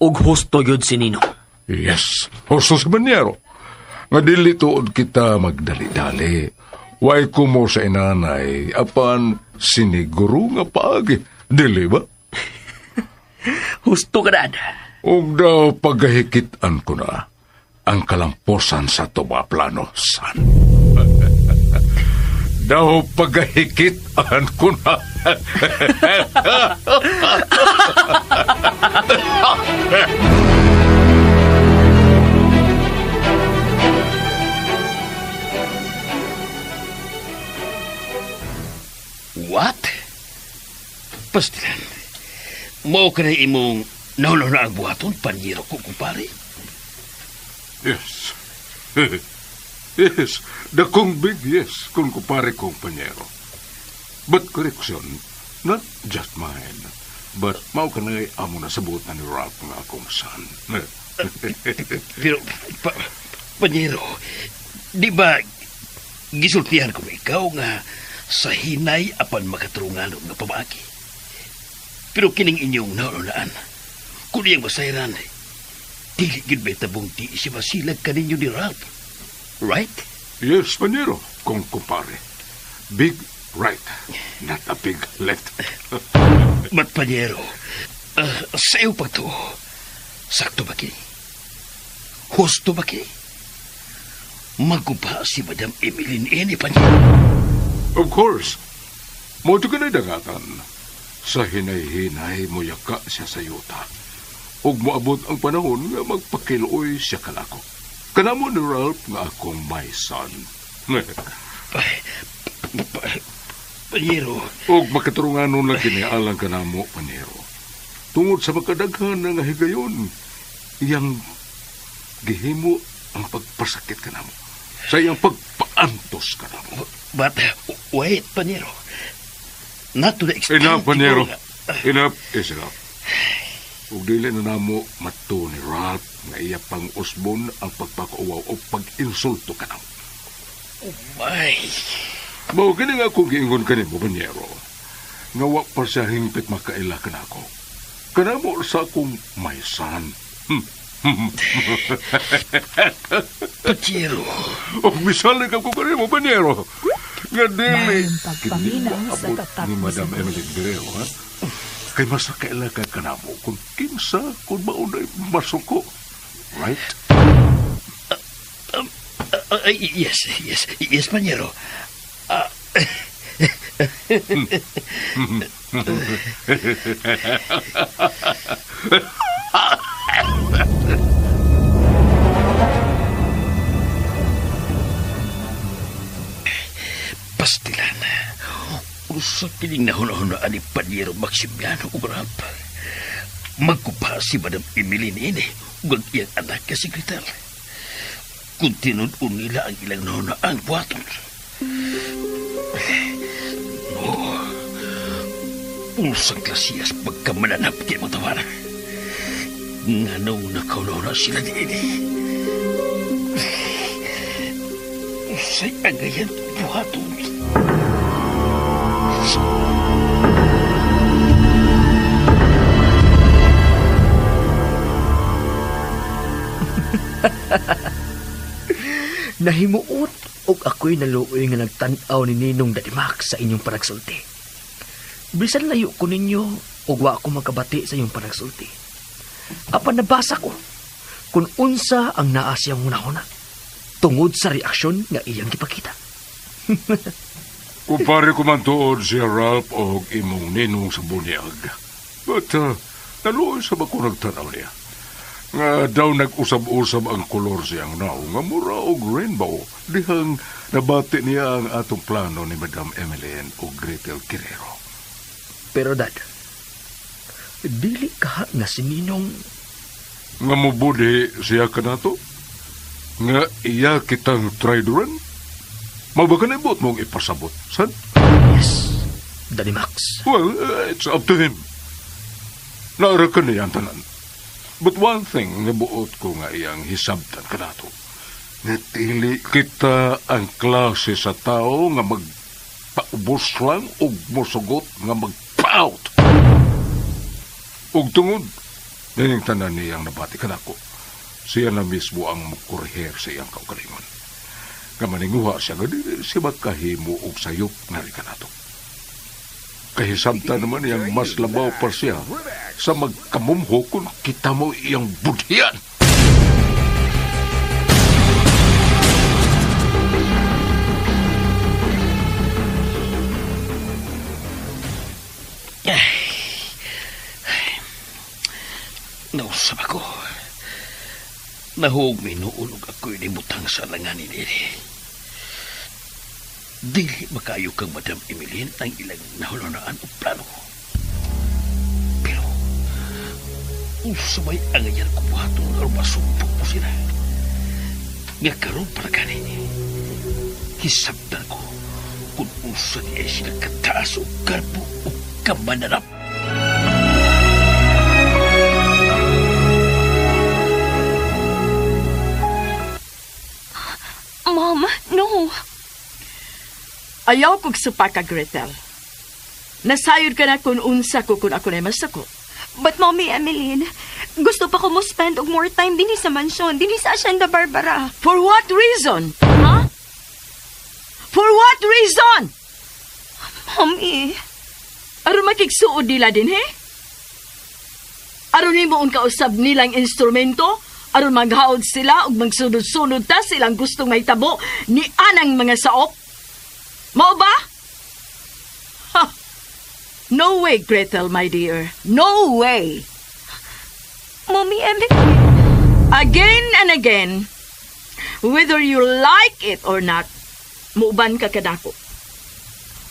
Og husto yun si Nino. Yes, husto si Banyero. Nga dili tuod kita magdali-dali. Way kumo sa inanay, apan siniguro nga paagi. Dili ba? Husto ka, Dad. Og daw pagkahikitan ko na ang kalamposan sa tuba plano, san. Daw pagahikitan ko na. What? Pastilan, mao ka na imong nahulo na ang buhaton, panyero ko, kumpare. Yes. Yes, dakong big yes kung kumpare kong panyero. But correction, not just mine, but mao ka na amo na sabot na ni Ralph nga akong son. Pero, panyero, di ba gisultihan ko ikaw nga sa hinay apan makaturungan nga pamaagi? Pero kining inyong naunaan, kung iyang masayran, dili gyud may tabong di siya masilag kaninyo ni Ralph. Right? Yes, panyero, kung kumpare. Big right, not a big left. But panyero, sa iyo pagtuo, sakto ba kini? Husto ba kini? Maguba si Madam Emeline ini, panyero. Of course. Mo ito ka na'y dangatan. Sa hinay-hinay mo yaka siya sa yuta. Ug moabot ang panahon nga magpakiluoy siya kanako. Kanamo ni Ralph nga akong my son. Panyero. Ug makaturunganon lang kini alang kanamo, panyero. Tungod sa makadaghan nga higayon, iyang gihimo ang pagpasakit kanamo. Sa iyang pagpaantos kanamo. But wait, panyero. Not to the extent... Enough, panyero. Enough is enough. Ug dili na namo mato ni Ralph nga iya pang usbon ang pagpakauwaw o pag-insulto ka namo. Oh my! Mao kini nga akong giingon kanimo, panyero. Nga wa pa siya hingpit makaila kanako. Kanamo sa akong my son. Panyero. O misalig ako kanimo, panyero. Nga dili kini maabot ni Madam Emeline Guerrero, ha? Kay mas nakaila ka kanamo kung kinsa kung maunay masuko. Right? Yes, panyero. Pastilan. Usa kining nahuna-hunaan ni Panyero Maximiano ug Ralph. Magkupa si Madam Emeline ini ug ang iyang anak nga si Gretel. Kung tinud-on nila ang ilang nahunaang buhaton. No. Unsang klasiyas pagkamananap kay matawana. Nganong nakauna-una sila niini. Usay agayan buhaton. Nahimuot og ako'y naluoy nga nagtan-aw ni Ninong Daddy Max sa inyong panagsulti. Bisan layo ko ninyo og wa ko makabati sa inyong panagsulti. Apan nabasa ko kung unsa ang naa siyang hunahuna tungod sa reaksyon nga iyang gipakita. Kumpare ko man tuod si Ralph og imong ninong sa bunyag. But naluoy sa bako nagtanaw niya. Nga daw nag-usab-usab ang kolor siyang naw nga mura og rainbow. Dihang nabati niya ang atong plano ni Madam Emeline og Gretel Guerrero. Pero dad, dili ka nga si Ninong nga mubudi siya kanato? Nga iya kitang traidoran? Mabakanibot mong ipasabot, son? Yes, Daddy Max. Well, it's up to him. Naara ka niya ang tanan. But one thing nga buot ko nga iyang hisabtan kanato. Nga dili kita ang klase sa tao nga magpaubos lang og mosugot nga magpa-out. Ug tungod, nining tanan niyang nabati kanako. Siya na mismo ang mukurher sa iyang kaugalingon. Nga maninguha siya nga dili siya makahimo og sayop nga rin kanato. Kahisabta naman iyang mas labaw pa siya sa magkamumho kung kita mo iyang budhian. Nausap ako. Nahuog may nuulog ako'y nibutang sa langanin ini. Dili makayo kang Madam Emeline ang ilang nahulunaan o plano. Pero, usabay ang ayan kubuhaton aron masumpok mo sila. Nga karon para gani, hisabtan ko kung usa niya sila kataas o garbo o kamanarap. Mom, no. Ayaw kog supaka, Gretel. Nasayod ka na kung unsa ko kung ako na masako. But Mommy Emeline, gusto pa ko mo spend og more time dinhi sa mansyon, dinhi sa Hacienda Barbara. For what reason? Huh? For what reason? Mommy. Aron makigsuod nila din, he? Aron nimo ang kausab nilang instrumento? Aron maghaod sila ug magsunod-sunod ta silang gustong mahitabo ni anang mga saop? Mao ba? Ha. No way, Gretel, my dear. No way. Mommy Emily. Again and again, whether you like it or not, muuban ka kanako.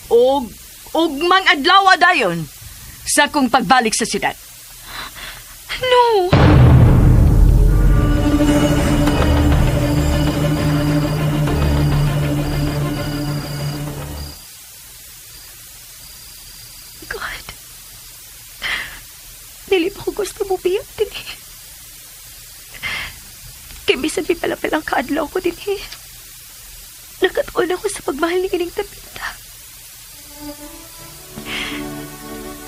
Og ugmang adlaw dayon sa kong pagbalik sa siyudad. No. God, dili pa ko gusto mo biyak din eh. Kaya bisan pala-palang kaadlaw ko din eh. Nakatuon ako sa pagmahal ni ining tapita.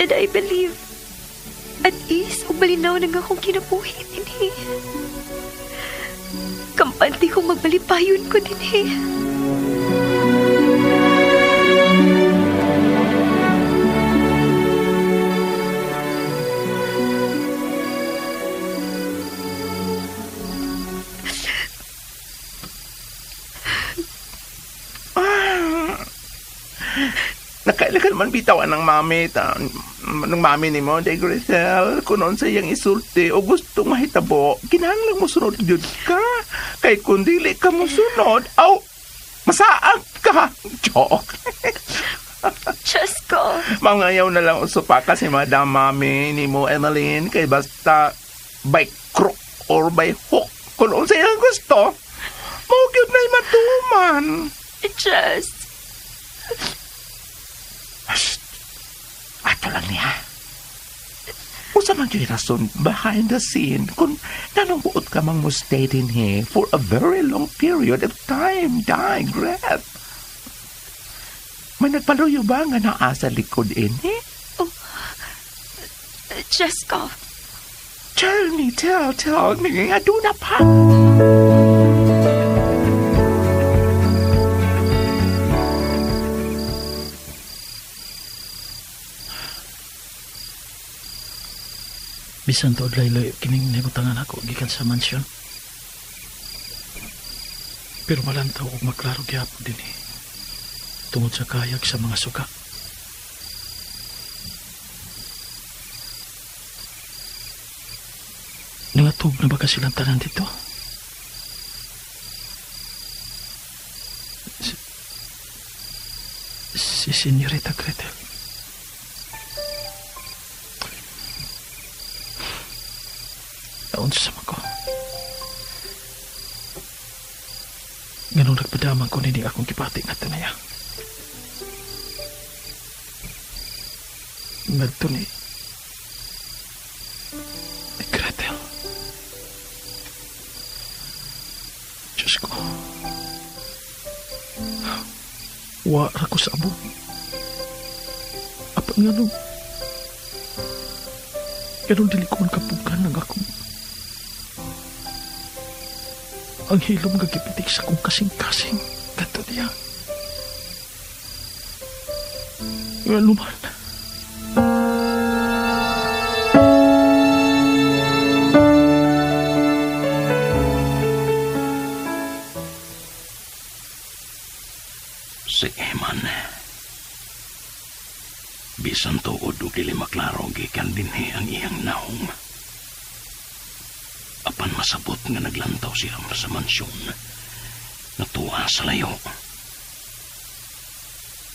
And I believe at ease ug malinaw na nga akong kinabuhi din eh. Kampante kong magbalipayon ko din eh. Nakailakan man bitawan ng mami, ng mami ni mo, de Gretel, kung noon sa iyang isulti o gustong mahitabo, kinahanglan mo sunod yun ka. Kay kung dili ka mo sunod, aw, masaag ka. Joke. Diyos ko. Mangayaw na lang usupa kasi Madam Mami ni mo, Emeline, kay basta by crook or by hook, kung noon sa iyang gusto, maugyod na'y matuman. Diyos. Ato lang niya. Usa man gyud rason behind the scene kung nanungbuot ka mang mo stay din here for a very long period of time, die, Gret. May nagpaluyo ba nga naa sa likod ini? Oh, Cheska. Tell me, tell me, aduna pa. Bisan tuod layloy kining nabutangan ako gikan sa mansyon. Pero malantaw og maklaro gyapon dinhi tungod sa kayag sa mga suka. Nangatog na ba ka silang tanan dito? Si Senyorita Gretel. Naunsa man ko. Ganong nagpadamang ko nini akong gipati nga tanaya. Ngadto ni Gretel. Diyos ko. Wa ra ko sa abog. Apan nga nung ganong dili ko man kapugan ng akong ang hilom gagipitik sa kong kasing-kasing. Ganto niya. Nga luman. Sige man. Bisan tuod o dili maklaro gikan dinhi ang iyang naong. Apan masabot nga naglantaw siya sa mansyon. Natuwa sa layo.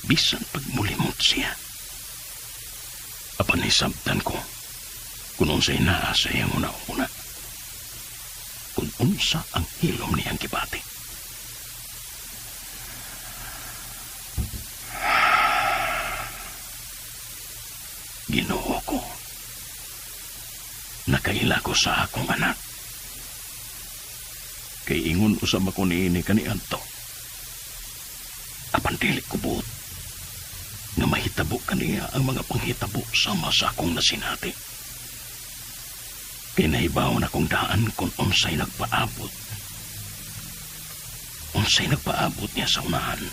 Bisan pagmulimot siya. Apan hisabtan ko kung unsay naa sa iyang una-una. Kung unsa ang hilom niyang gibati. Ginoo ko. Nakaila ko sa akong anak. Kay ingon usab ako niini kaniadto. Apan dili ko buot nga mahitabo kaniya ang mga panghitabo sama sa akong nasinati. Kay nahibaw na kong daan kung unsay nagpaabot. Unsay nagpaabot niya sa unahan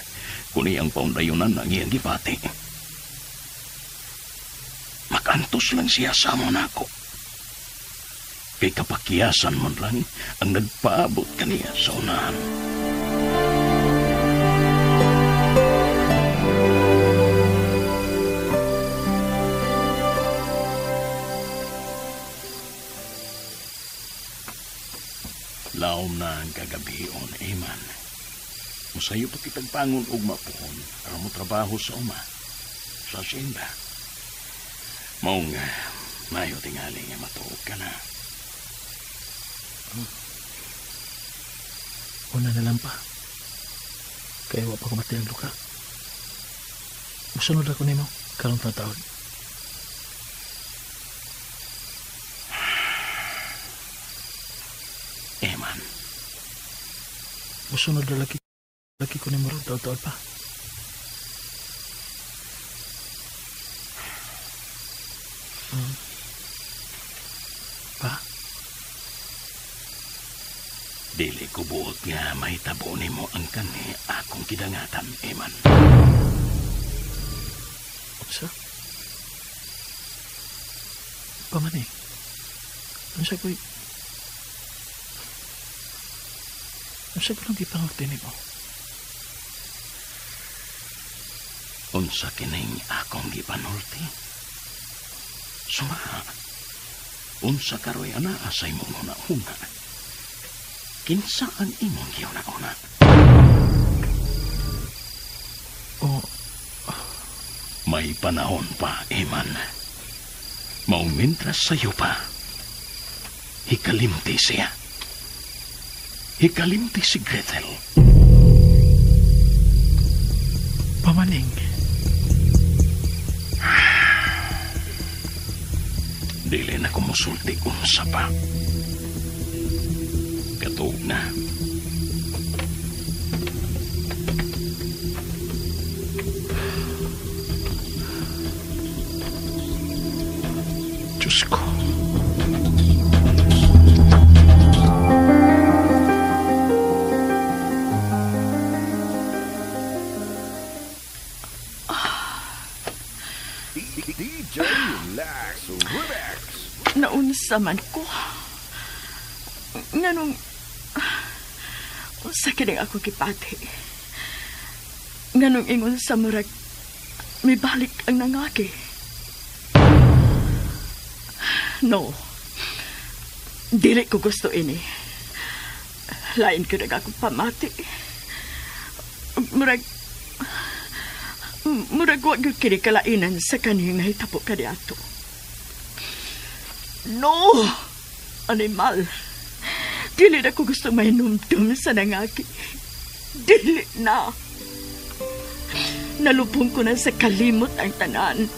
kung iyang paundayunan ang iyang gibati. Makantos lang siya sa amo nako. Kay kapakiyasan man lang ang nagpaabot kaniya sa unahan. Laom na ang kagabion, Eman. Musayo pa kitag pangon og mapuon aron mo trabaho sa uma, sa asyenda. Maong mayo tingali nga matuog ka na. Una na lang pa. Kaya wa pa ko mati ang luka. Musunod ako nimo karong taon. Eman. Musunod na laki ko nimo ron taon pa. Pa? Dili ko buot nga mahitabo nimo ang kani akong kidangatan, Eman. Unsa? Pamani? Unsa ko'y... Unsa ko lang gipanulti nimo? Unsa kining akong gipanulti? Suma, unsa karoy anaa sa imong una-una? Kinsa ang imong giuna-una? Oh. May panahon pa, Eman. Maong mintras sa'yo pa. Hikalimti siya. Hikalimti si Gretel. Pamaning. Dili na kumusulti unsa pa. Katuog na. Diyos ko. DJ Lax Remix. Naunsa man ko. Nganong unsa kining ako gipati. Nganong ingon sa murag may balik ang nangagi. No. Dili ko gusto ini. Lain ko nag akong pamati. Murag wa gyud kini kalainan sa kaning nahitabo kaniadto. No! Animal! Dili na ko gusto mainumdum sa nangagi. Dili na! Nalubong ko na sa kalimot ang tanan.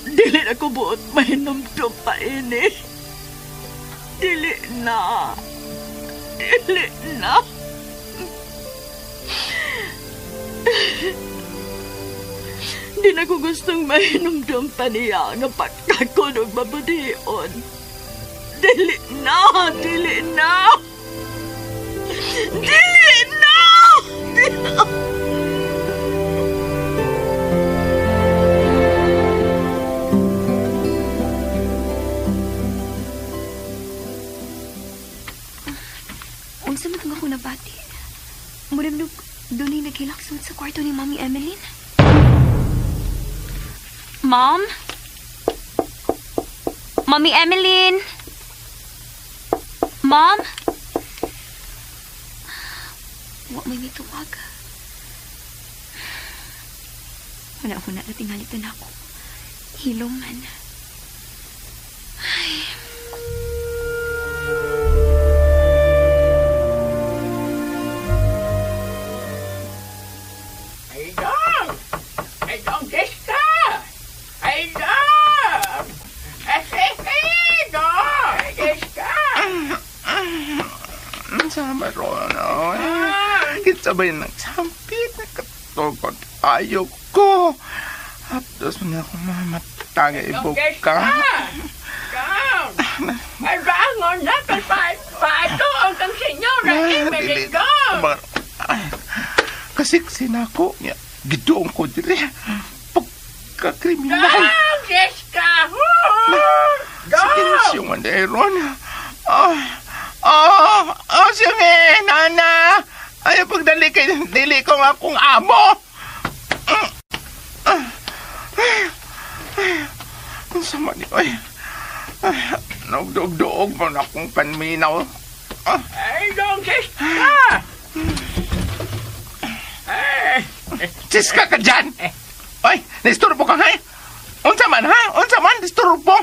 Dili na ko buot mainumdum pa ini. Dili na! Dili na! Di na ko gustong mainumdum pa niya nga pagkakon og mabudion. Dili na! Dili na! Dili na! Dili na! Unsa man tong ako nabati? Murag dunay naghilaksod sa kwarto ni Mami Emeline. Mom? Mommy Emmeline? Mom? Wa may mituwag. Huna-huna na tingali to na ako. Hilom man. Ay. Ay, dong! Ay, dong, Jessica! Ay, dong! Ay, dong! Jessica! Sama ron, oh. Kita ba yung nagsampit? Nakatugod tayo ko. Hapdos man ako mamatanga ibog ka. Dong! Ay, bangon na! Pato ang kang senyora Emily, dong! Kasiksi na ako. Gidoong ko diri. Pagkakriminal. Dong, Jessica! Dong! Sige na siyong manderon. Oh, oh, sige, nana. Ay, pagdali kay dili ko nga akong amo. Ang sama ni, ay. Nagdugduog mo na akong panminaw. Ay, dong, Jessica! Jessica ka dyan! Ay, naisturbo ka, ha? Unsa man, ha? Unsa man, disturbo?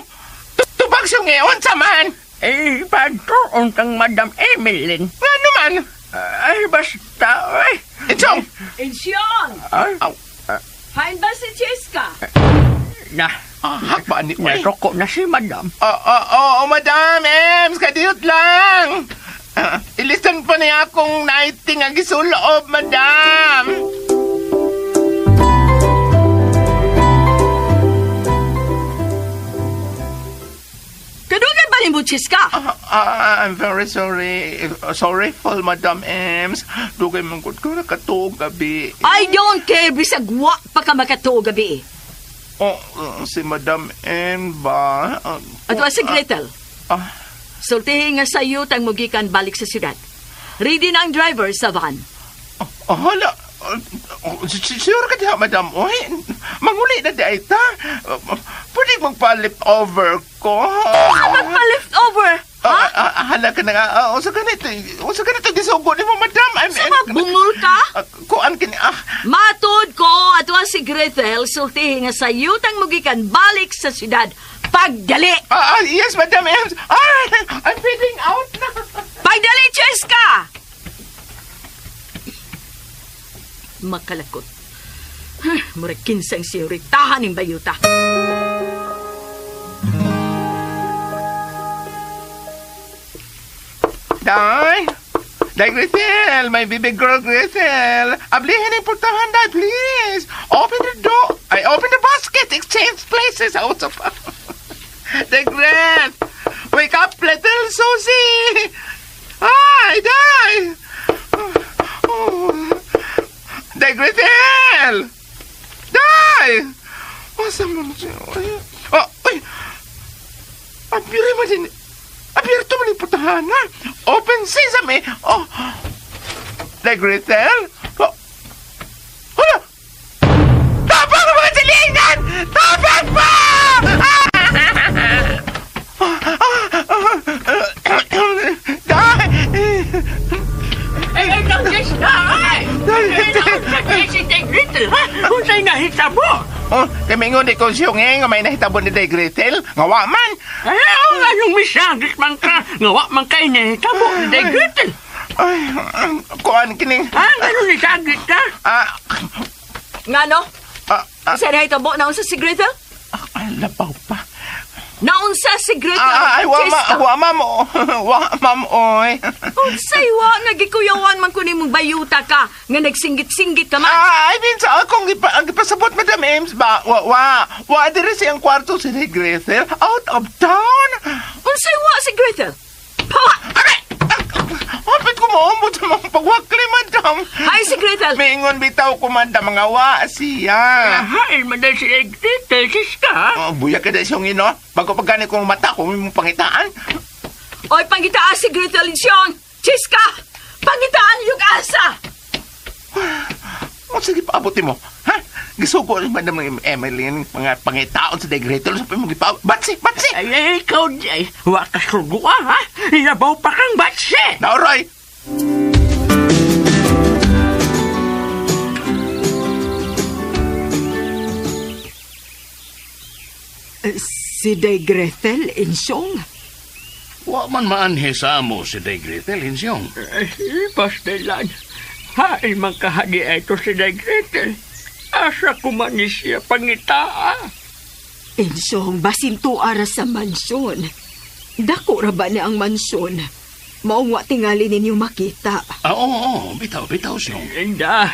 Tubag siyong eh, unsa man? Eh, pagtuon kang Madam Emmeline. Nga naman? Ay, basta, ay. Insyong! Insyong! Ay. Hain ba si Cheska? Na. Hakba ni... Naroko na si Madam. Oo, Madam Ems, kadiyot lang. Ilisan pa niya akong nighting ang gisuloob, Madam. Kadugay ba ni mo, Cheska? I'm very sorry. Sorry for Madam Ems. Dugay mong gud ko nakatuog gabi. I don't care bisag wa pa ka makatuog gabi. Oh, si Madam M ba? Ato si Gretel. Sultihin nga sayo tang mugikan balik sa siyudad. Ready na ang driver sa van. Hala. Sure ka diha, Madam. Oy, manguli na di ay ta. Pwede magpa-lift over ko. Magpa-lift over? Ha? Hala ka na nga. Usa ganito. Usa ganito gisugo ni mo, Madam. Sumabungol ka? Kuan kini. Matod ko, ato si Gretel, sultihin nga sayo tang mugikan balik sa siyudad. Pagdali! Yes, Madam Ems. I'm feeling out na. Pagdali, Cheska! Makalakot. Murag kinsang siyoritahan ng bayuta. Day! Day, Gretel! My baby girl, Gretel! Ablihin ang portahan, Day, please! Open the door! I open the basket! Exchange places! Out of... Day, Gret! Wake up, little Susie! Ay, Day! Oh. Day, Gretel! Day! Asa mo na siya? Oh, ay! Abiri mo din. Abierto mo ni putahan, ha? Open sesame! Oh! Day, Gretel? Oh! Hala! Tapang mga silingan! Tapang pa! Day! Ay, ay, dong, Jessica! Ay! Ay, si Day Gretel, ha? Unsay nahitabo? Oh, kami ngon di ko siyong nga may nahitabo ni Day Gretel. Nga wa man. Ay, oh, anong misagit man ka? Nga wa man kay nahitabo ni Day Gretel. Ay, kuan kining. Ah, ganun nisagit ka? Ngano? Unsay nahitabo na unsa si Gretel? Ay, labaw pa. Naunsa si Gretel? Ay, wa ma, wa ma'am, wa ma'am, oy. Unsay wa nga gikuyawan man kunin mong bayuta ka nga nagsinggit-singgit ka man. I mean, sa akong gipasabot, Madam Ems ba? Wa diri siyang kwarto si Gretel out of town. Unsay wa si Gretel? Pawa! Aray! Hapit ko maumot sa mga pagwakli, Madam. Hi, si Gretel. Mingon bitaw ko, Madam, mga wa siya. Hi, Madam, si Gretel, siska. Oh, buya ka dahil siyong ino. Bago pag gani kong mata, kung mong pangitaan. Oy, pangitaan si Gretel, Insyong. Chiska! Pangitaan yung asa! O sige, paabot mo. Ha? Gisugo ni Madam Emily mga pangitaon sa Gretel sa pimong gipaabot. Batsi, batsi! Ay, ikaw, ay, wa ka sugo, ha? Ilabaw pa kang batsi! Naoroy! Si Day Gretel, Insyong? Wa man maanhe sa amo si Day Gretel, Insyong. Pastelan, hain man kahagi ito si Day Gretel. Asa ko man ni siya pangitaa. Insyong, basin tuara sa mansyon. Dako ra ba niya ang mansyon? Maong wa tingali ninyo makita. Ah, oo, bitaw, bitaw, Siyong. Inda,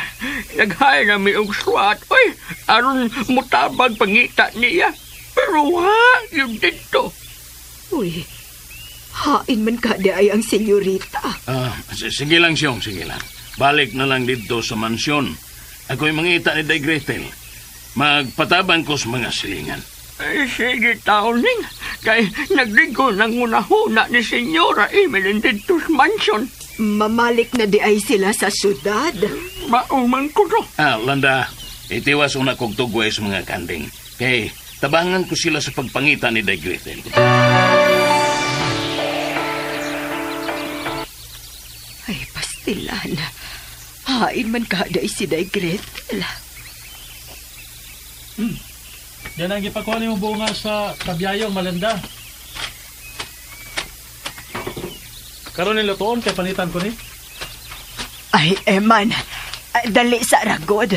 naghay na mi og swat. Uy, aron mutabag pangita niya. Pero ha, yun dito. Uy, hain man ka di ay ang senyorita. Ah, sige lang, Siyong, sige lang. Balik na lang dito sa mansyon. Ako'y mangita ni Day Gretel. Magpataban ko sa mga silingan. Ay, sige, taoning. Kay nagrigo ng unahuna ni Senyora Emeline dito sa mansyon. Mamalik na di ay sila sa syudad. Mauman ko to. Ah, Landa, itiwas una kog tugway sa mga kanding. Kay, tabangan ko sila sa pagpangita ni Day Gretel. Ay, pastilan. Hain man ka di ay si Day Gretel. Yan ang gipakuha nimo bunga sa Tabyayong, Malanda. Karon ni lutoon kay panitan ko ni. Ay, Eman, dali sa ragod.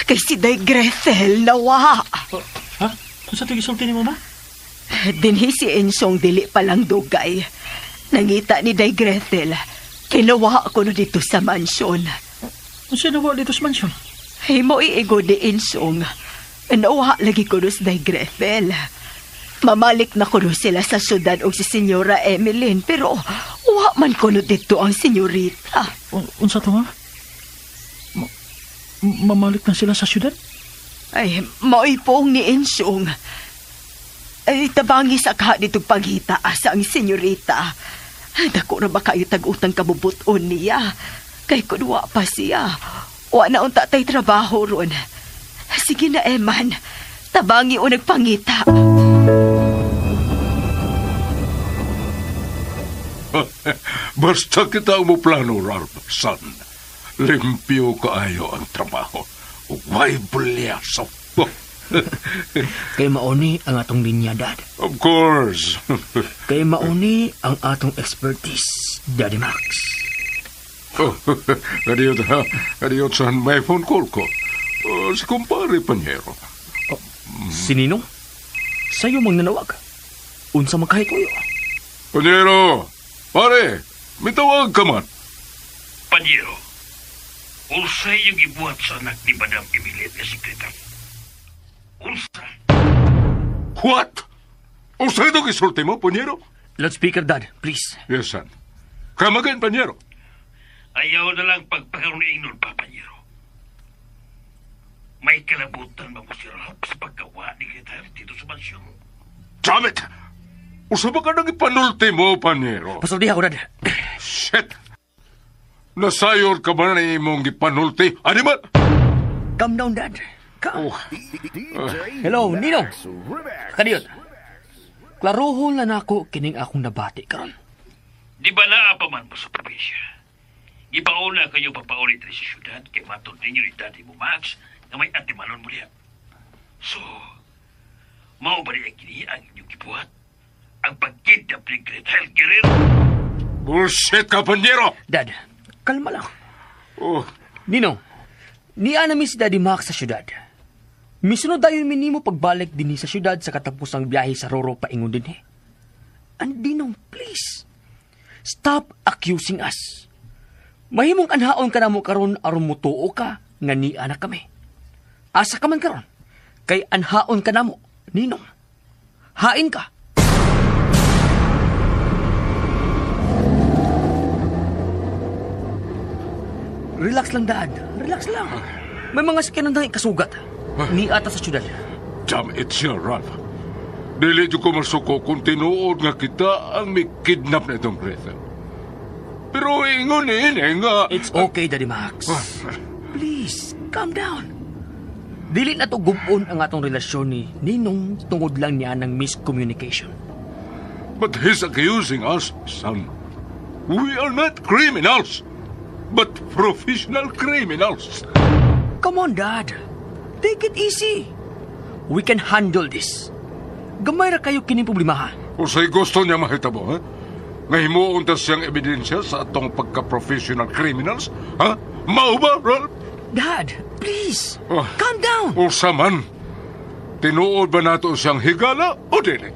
Kay si Day Gretel nawa. Oh, ha? Unsa to gisulti nimo ma? Dinhi si Ensong dili pa lang dugay. Nangita ni Day Gretel. Kinawa ko no dito sa mansyon. Unsa nawa dito sa mansyon? Ay, mo iigo ni Ensong. Nawa lagi ko no si Day Gretel. Mamalik na ko no sila sa syudad og si Senyora Emeline, pero wa man ko no dito ang senyorita. Unsa to ma? Mamalik na sila sa syudad? Ay, maoy pong ni Ensong. Ay, tabangi sa ka dito paghita asa ang senyorita. Ay, dako na ba kayo tag-utang kabubuton niya? Kay kunwa pa siya. Wa na unta tay trabaho ron. Sige na, Eman. Tabangi o nagpangita. Basta kita ang plano, Ralph, son. Limpyo kaayo ang trabaho. Way bulyaso. Kay mauni ang atong linya, Dad. Of course. Kay mauni ang atong expertise, Daddy Max. Oh, kadiyot, ha? Kadiyot, son. May phone call ko. Si kumpare Panyero. Oh, si Ninong? Sa'yo mang nanawag. Unsa man kahit uyo. Panyero! Pare, mitawag ka man. Panyero, unsay yung gibuhat sa anak ni Madam Emilia nga si Gretel? Unsa? What? Unsay itong isulti mo, Panyero? Loudspeaker, Dad, please. Yes, son. Come again, Panyero. Ayaw na lang pagpakaroon nun pa, Panyero. May kalabutan ba mo si Ralph sa pagkawa ni Gretel dito sa mansyon? Damn it! Usa ba ka nang ipanulti mo, Panyero? Pasulti ako, Dad. Shit! Nasayor ka ba na imong gipanulti? Animal! Calm down, Dad. Calm. Oh. Hello, Ninong. Kadiyot. Klarohon na nako kining akong nabati karon. Di ba naa pa man mo sa probinsya? Ipauna kayo papaulit rin sa syudad kay matod ninyo ni Daddy mo, Max, na may antimanon mo niya. So, mao ba niya kini ang inyong gibuhat? Ang pagkidnap ni Gretel Guerrero? Bullshit ka, Panyero! Dad, kalma lang. Oh. Ninong, niya namin si Daddy Max sa syudad. Misunod tayo minimo pagbalik din sa syudad sa katapusang biyahe sa Roro paingon din eh. And Ninong, please, stop accusing us. Mahimong anhaon ka na mo karon aron mutuo ka nga niya na kami. Asa ka man karon, kay anhaon ka na mo, Ninong. Hain ka. Relax lang, Dad. Relax lang. May mga sakyanan tayong kasugat. Ni ata sa syudad. Damn it siya, Ralph. Dili ko masuko kung tinuod nga kita ang may kidnap na itong Gretel. Pero ingon ini nga... It's okay, Daddy Max. Please, calm down. Dili na to gubon ang atong relasyon ni Ninong tungod lang niya ng miscommunication. But he's accusing us, son. We are not criminals, but professional criminals. Come on, Dad. Take it easy. We can handle this. Gamay ra kayo kining problema, ha? Usay gusto niya mahitabo, ha? Nga himuon ta siyang ebidensya sa atong pagka-professional criminals, ha? Mao ba, Ralph? Dad, please. Calm down. Usa man. Tinuod ba nato siyang higala o dili?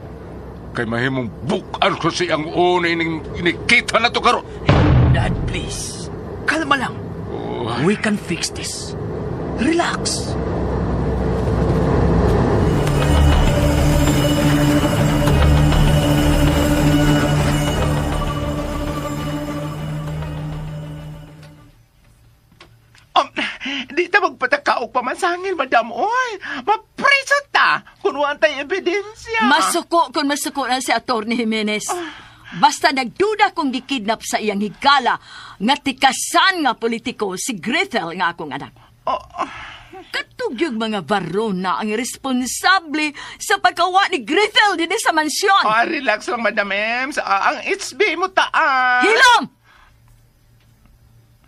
Kay mahimong bukan ko siyang una inikita na to karon. Dad, please. Kalma lang. We can fix this. Relax. Di ta magpatakaog pamasangil, madam. Oy, mapreso ta kung wala tay ebidensya. Masuko kung masuko na si Atty. Jimenez. Basta nagduda kong gikidnap sa iyang higala nga tikasan nga politiko si Gretel nga akong anak. Katugyog mga baron na ang responsable sa pagkawa ni Gretel dinhi sa mansyon. Relax lang, Madam Ems. Ang HB mo taas. Hilom!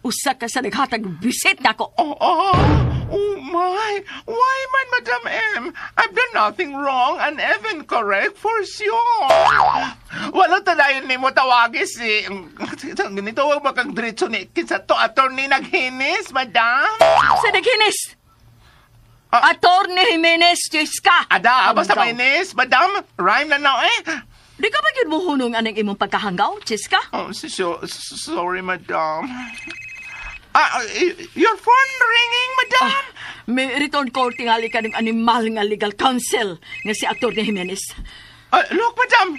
Usa ka sa naghatag bisit nako. Oh my. Why man, Madam M? I've done nothing wrong and even correct for sure. Wala talayon ni mo tawagi si... Ganito, wag ba kang diretso ni kinsa to attorney naghinis, madam? Sa naghinis? Attorney Jimenez, Jessica. Ada, basta mainis, madam. Rhyme na na eh. Di ka ba yun muhunong anang imong pagkahanggaw, Jessica? Oh, sorry, madam. Your phone ringing, madam? May return call tingali ka ng animal nga legal counsel nga si Atty. Jimenez. Look, madam.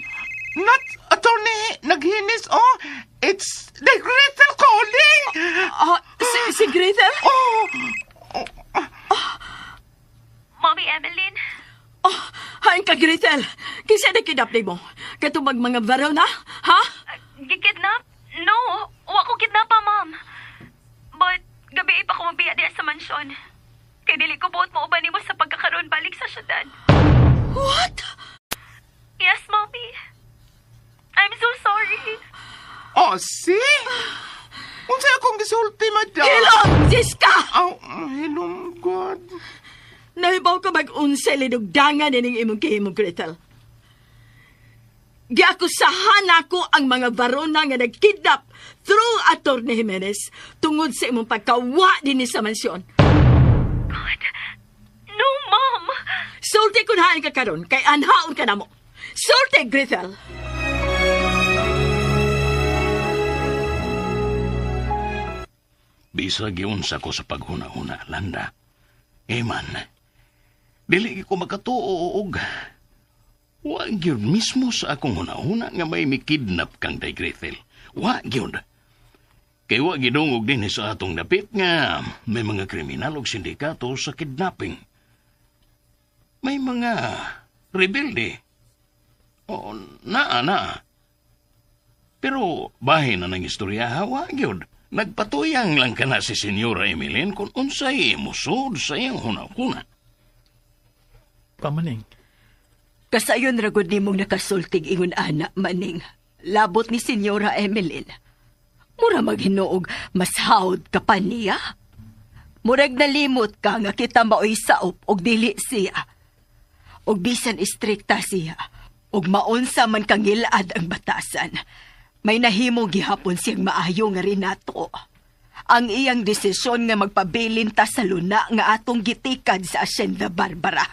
Not Attorney Naghinis, oh. It's the Gretel calling. Si Gretel? Oh. Mommy Emeline? Oh, hain ka, Gretel. Kinsa na kidnap mo? Katubag mga baraw na, ha? Gikidnap? No, wa ko kidnapa, ma'am. But, gabi pa ko mabiya diya sa mansyon. Kay dili ko buot mauban nimo sa pagkakaroon balik sa syudad. What? Yes, Mommy. I'm so sorry. Oh, see? Unsa akong gisulti, madam? Hilom, Jessica! Oh, hilom, God. Nahibaw ka mag-unsay linugdangan ining imong kihimong, Gretel. Giakusahan ako ang mga barona nga nagkidnap through Atty. Jimenez tungod sa imong pagkawa dinhi sa mansyon. God, no, Mom! Sulti kun haan ka karon kay anhaon ka namo. Sulti, Gretel! Bisa giunsa ko sa paghuna-huna, Landa. Eman, dili ko makatuo og wa gyud mismo sa akong huna-huna nga may mikidnap kang Day Gretel. Wa gyud. Kay wa gidungog dinhi sa atong dapit nga may mga kriminal og sindikato sa kidnapping. May mga rebelde. O, naa. Pero bahin na ng istorya, wa gyud. Nagpatuyang lang ka na si Senyora Emeline kung unsay musod sa iyang huna-huna. Pamaning. Kasayon ragod nimong nakasultig ingon ana, Maning. Labot ni Senyora Emeline. Mura maghinuog, mas hawd ka pa niya. Murag nalimot ka nga kita maoy saop og dili siya. Og bisan istrikta siya, og maunsa man kang ngilad ang batasan. May nahimo gihapon siyang maayo nga rinato. Ang iyang desisyon nga magpabilin ta sa luna nga atong gitikad sa Hacienda Barbara.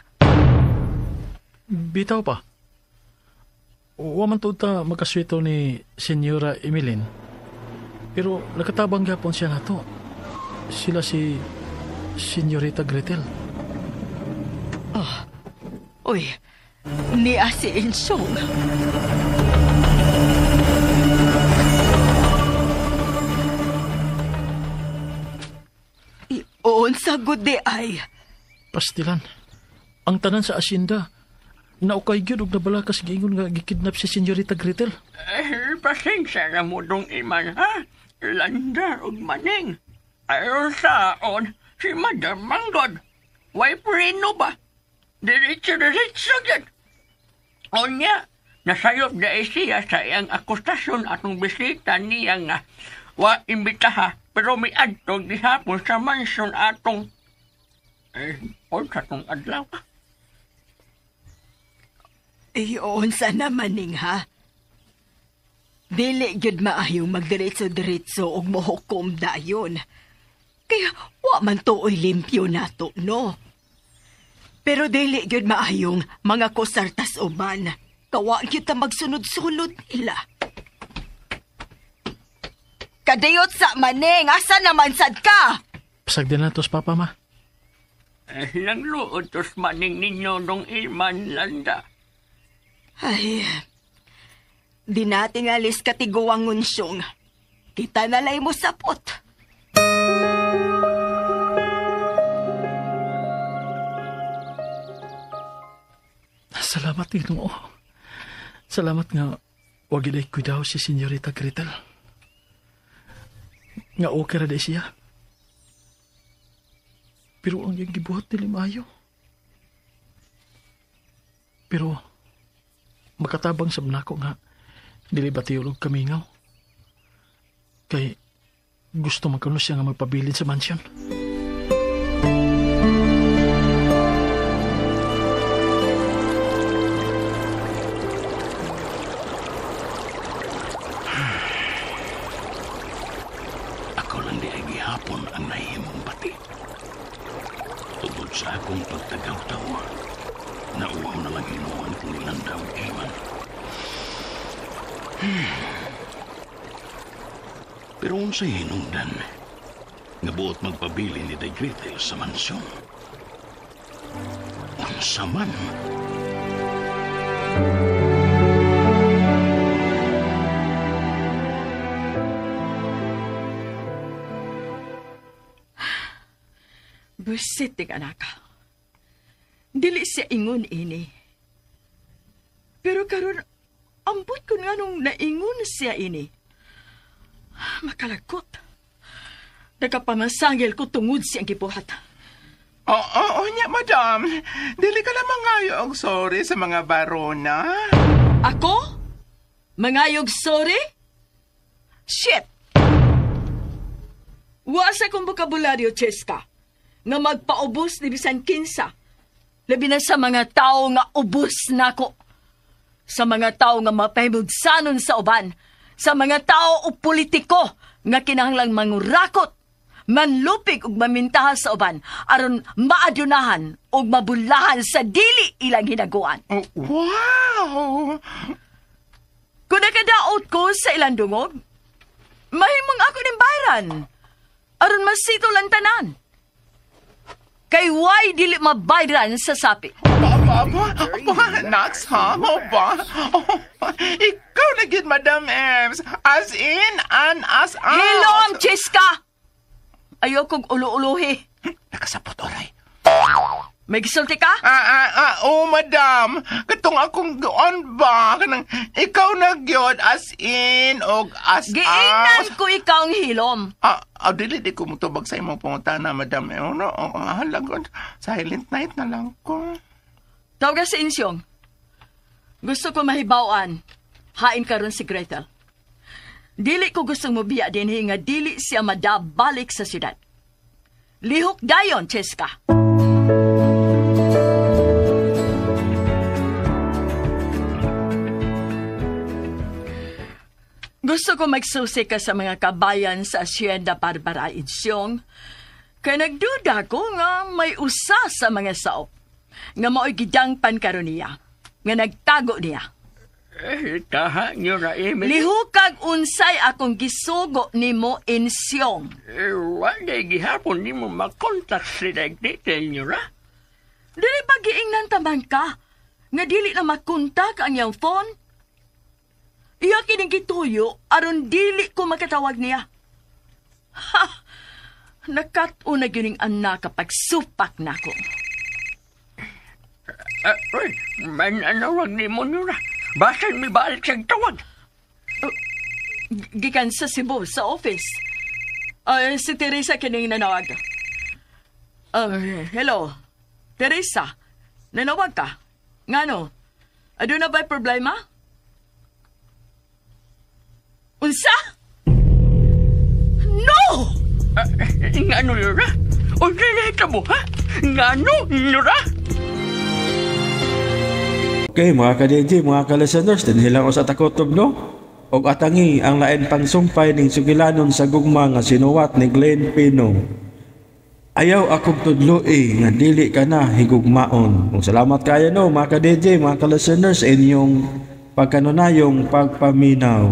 Bitaw pa. Wa man tuod ta magkaswito ni Senyora Emeline. Pero nakatabang gihapon siya nato. Sila si Senyorita Gretel. Oh. Uy, niya si Insyong. Unsa gud di ay. Pastilan. Ang tanan sa asyenda. Naukay gyud og nabala kas giingon nga gikidnap si Senyorita Gretel. Pasensya na mo dong iman, ha? Landa og maning. Ayon saon, si Madam Manggod. Way preno ba? Diretso-diretso gyud. Onya, nasayop na siya sa iyang akusasyon atong bisita niya nga wa imbitaha pero miadto gihapon sa mansyon atong unsa tong adlaw. Unsa naman ning ha? Dili gyud maayo magdiretso-diretso og mohukom dayon. Kaya wa man tuoy limpyo nato, no? Pero dili gyud maayong mga kusartas uban. Kawa gyud ta magsunod-sunod nila. Kadiyot sa maning, asa naman sad ka? Pasagdi na tos, Papa, Ma. Nangluod tos maning ninyo nung iman, Landa. Ay, di natin alis katiguang unsyong. Kita nalay mo sapot. Salamat, Ginoo. Salamat nga wag ilay kuidaw si Senyorita Gretel. Nga okay ra di siya. Pero ang iyang gibuhat dili maayo. Pero makatabang sab nako nga dili ba tiyolog kamingaw. Kay gusto man kuno siya nga magpabilin sa mansion. Ako lang di ay gihapon ang nahimong pati. Tungod sa akong pagtagaw-taw, nauwaw na lang hinuon kung nilandaw iman. Pero unsay hinungdan nga buot magpabili ni Day Gretel sa mansyon? Unsa man? Busitik, anak. Dili siya ingon ini. Pero karon ambot ko nga nung naingon siya ini. Makalagot. Nakapamasangil ko tungod siyang gibuhat. Oo, niya, madam. Dili ka lang mangayo og sorry sa mga barona. Ako? Mangayog sorry? Shit! Wa sa kong bokabularyo, Cheska, nga magpaubos ni bisan kinsa. Labi na sa mga tao nga ubos nako. Sa mga tao nga mapahimugsanon sa uban. Sa mga tao o politiko nga kinahanglang mangurakot, manlupig ug mamintaha sa uban aron maadunahan ug mabulahan sa dili ilang hinaguan. Oh, wow! Kung nakadaot ko sa ilang dungog, mahimong ako ning bayran aron masitol ang tanan. Kay why dili mabayran sa sapi? Aba, Nax, ha? Aba? Oh, ikaw na gid, Madam Ems. As in and as out. Hilom, Cheska! Ayokong ulo-uluhi. Nakasapot, oray. May gisulti ka? Oh, madam. Katong akong goon ba? Kanang, ikaw na gyud, as in og as Giingnan out. ko ikaw ang hilom. Dili di ko mutubag sa imong pangutana, madam. Eh, no, halagon. Silent night na lang ko. Tawagan sa insyong. Gusto ko mahibawan. Hain karon si Gretel. Dili ko gustong mobiya dinhi nga dili siya madabalik sa syudad. Lihok dayon, Cheska. Gusto ko magsusi ka sa mga kabayan sa Hacienda Barbara Insyong. Kaya nagduda ko nga may usa sa mga saop nga mao'y gidangpan karon niya, nga nagtago niya. Taha niyo na, Emily. Lihukag unsay akong gisugo nimo Insyong. Wala gihapon nimo makontak si Gretel niyo ra. Dili ba giingnan taman ka nga dili na makontak ang iyang phone? Iya kining gituyo aron dili ko makatawag niya. Ha! Nakat-o na gyud ning anak kapag supak nako. Uy, man anawag ni mo niyo ra. Basan mi balik siyang tawag. Gikan sa Cebu, sa office. Si Teresa kining nanawag. Hello. Teresa, nanawag ka? Ngano? Aduna ba'y problema? Unsa? No! Ngano, Lora? Unsa nahitabo, ha? Ngano, Lora? Okay, mga ka-DJ, mga ka-listeners, dinhi lang sa takutob, no? Og atangi ang lain pang sumpay ning sugilanon sa gugma nga sinuwat ni Glenn Pino. Ayaw akong tudloi nga dili ka na higugmaon. Ug salamat kayo, no, mga ka-DJ, mga ka-listeners, inyong pagkanunayong pagpaminaw.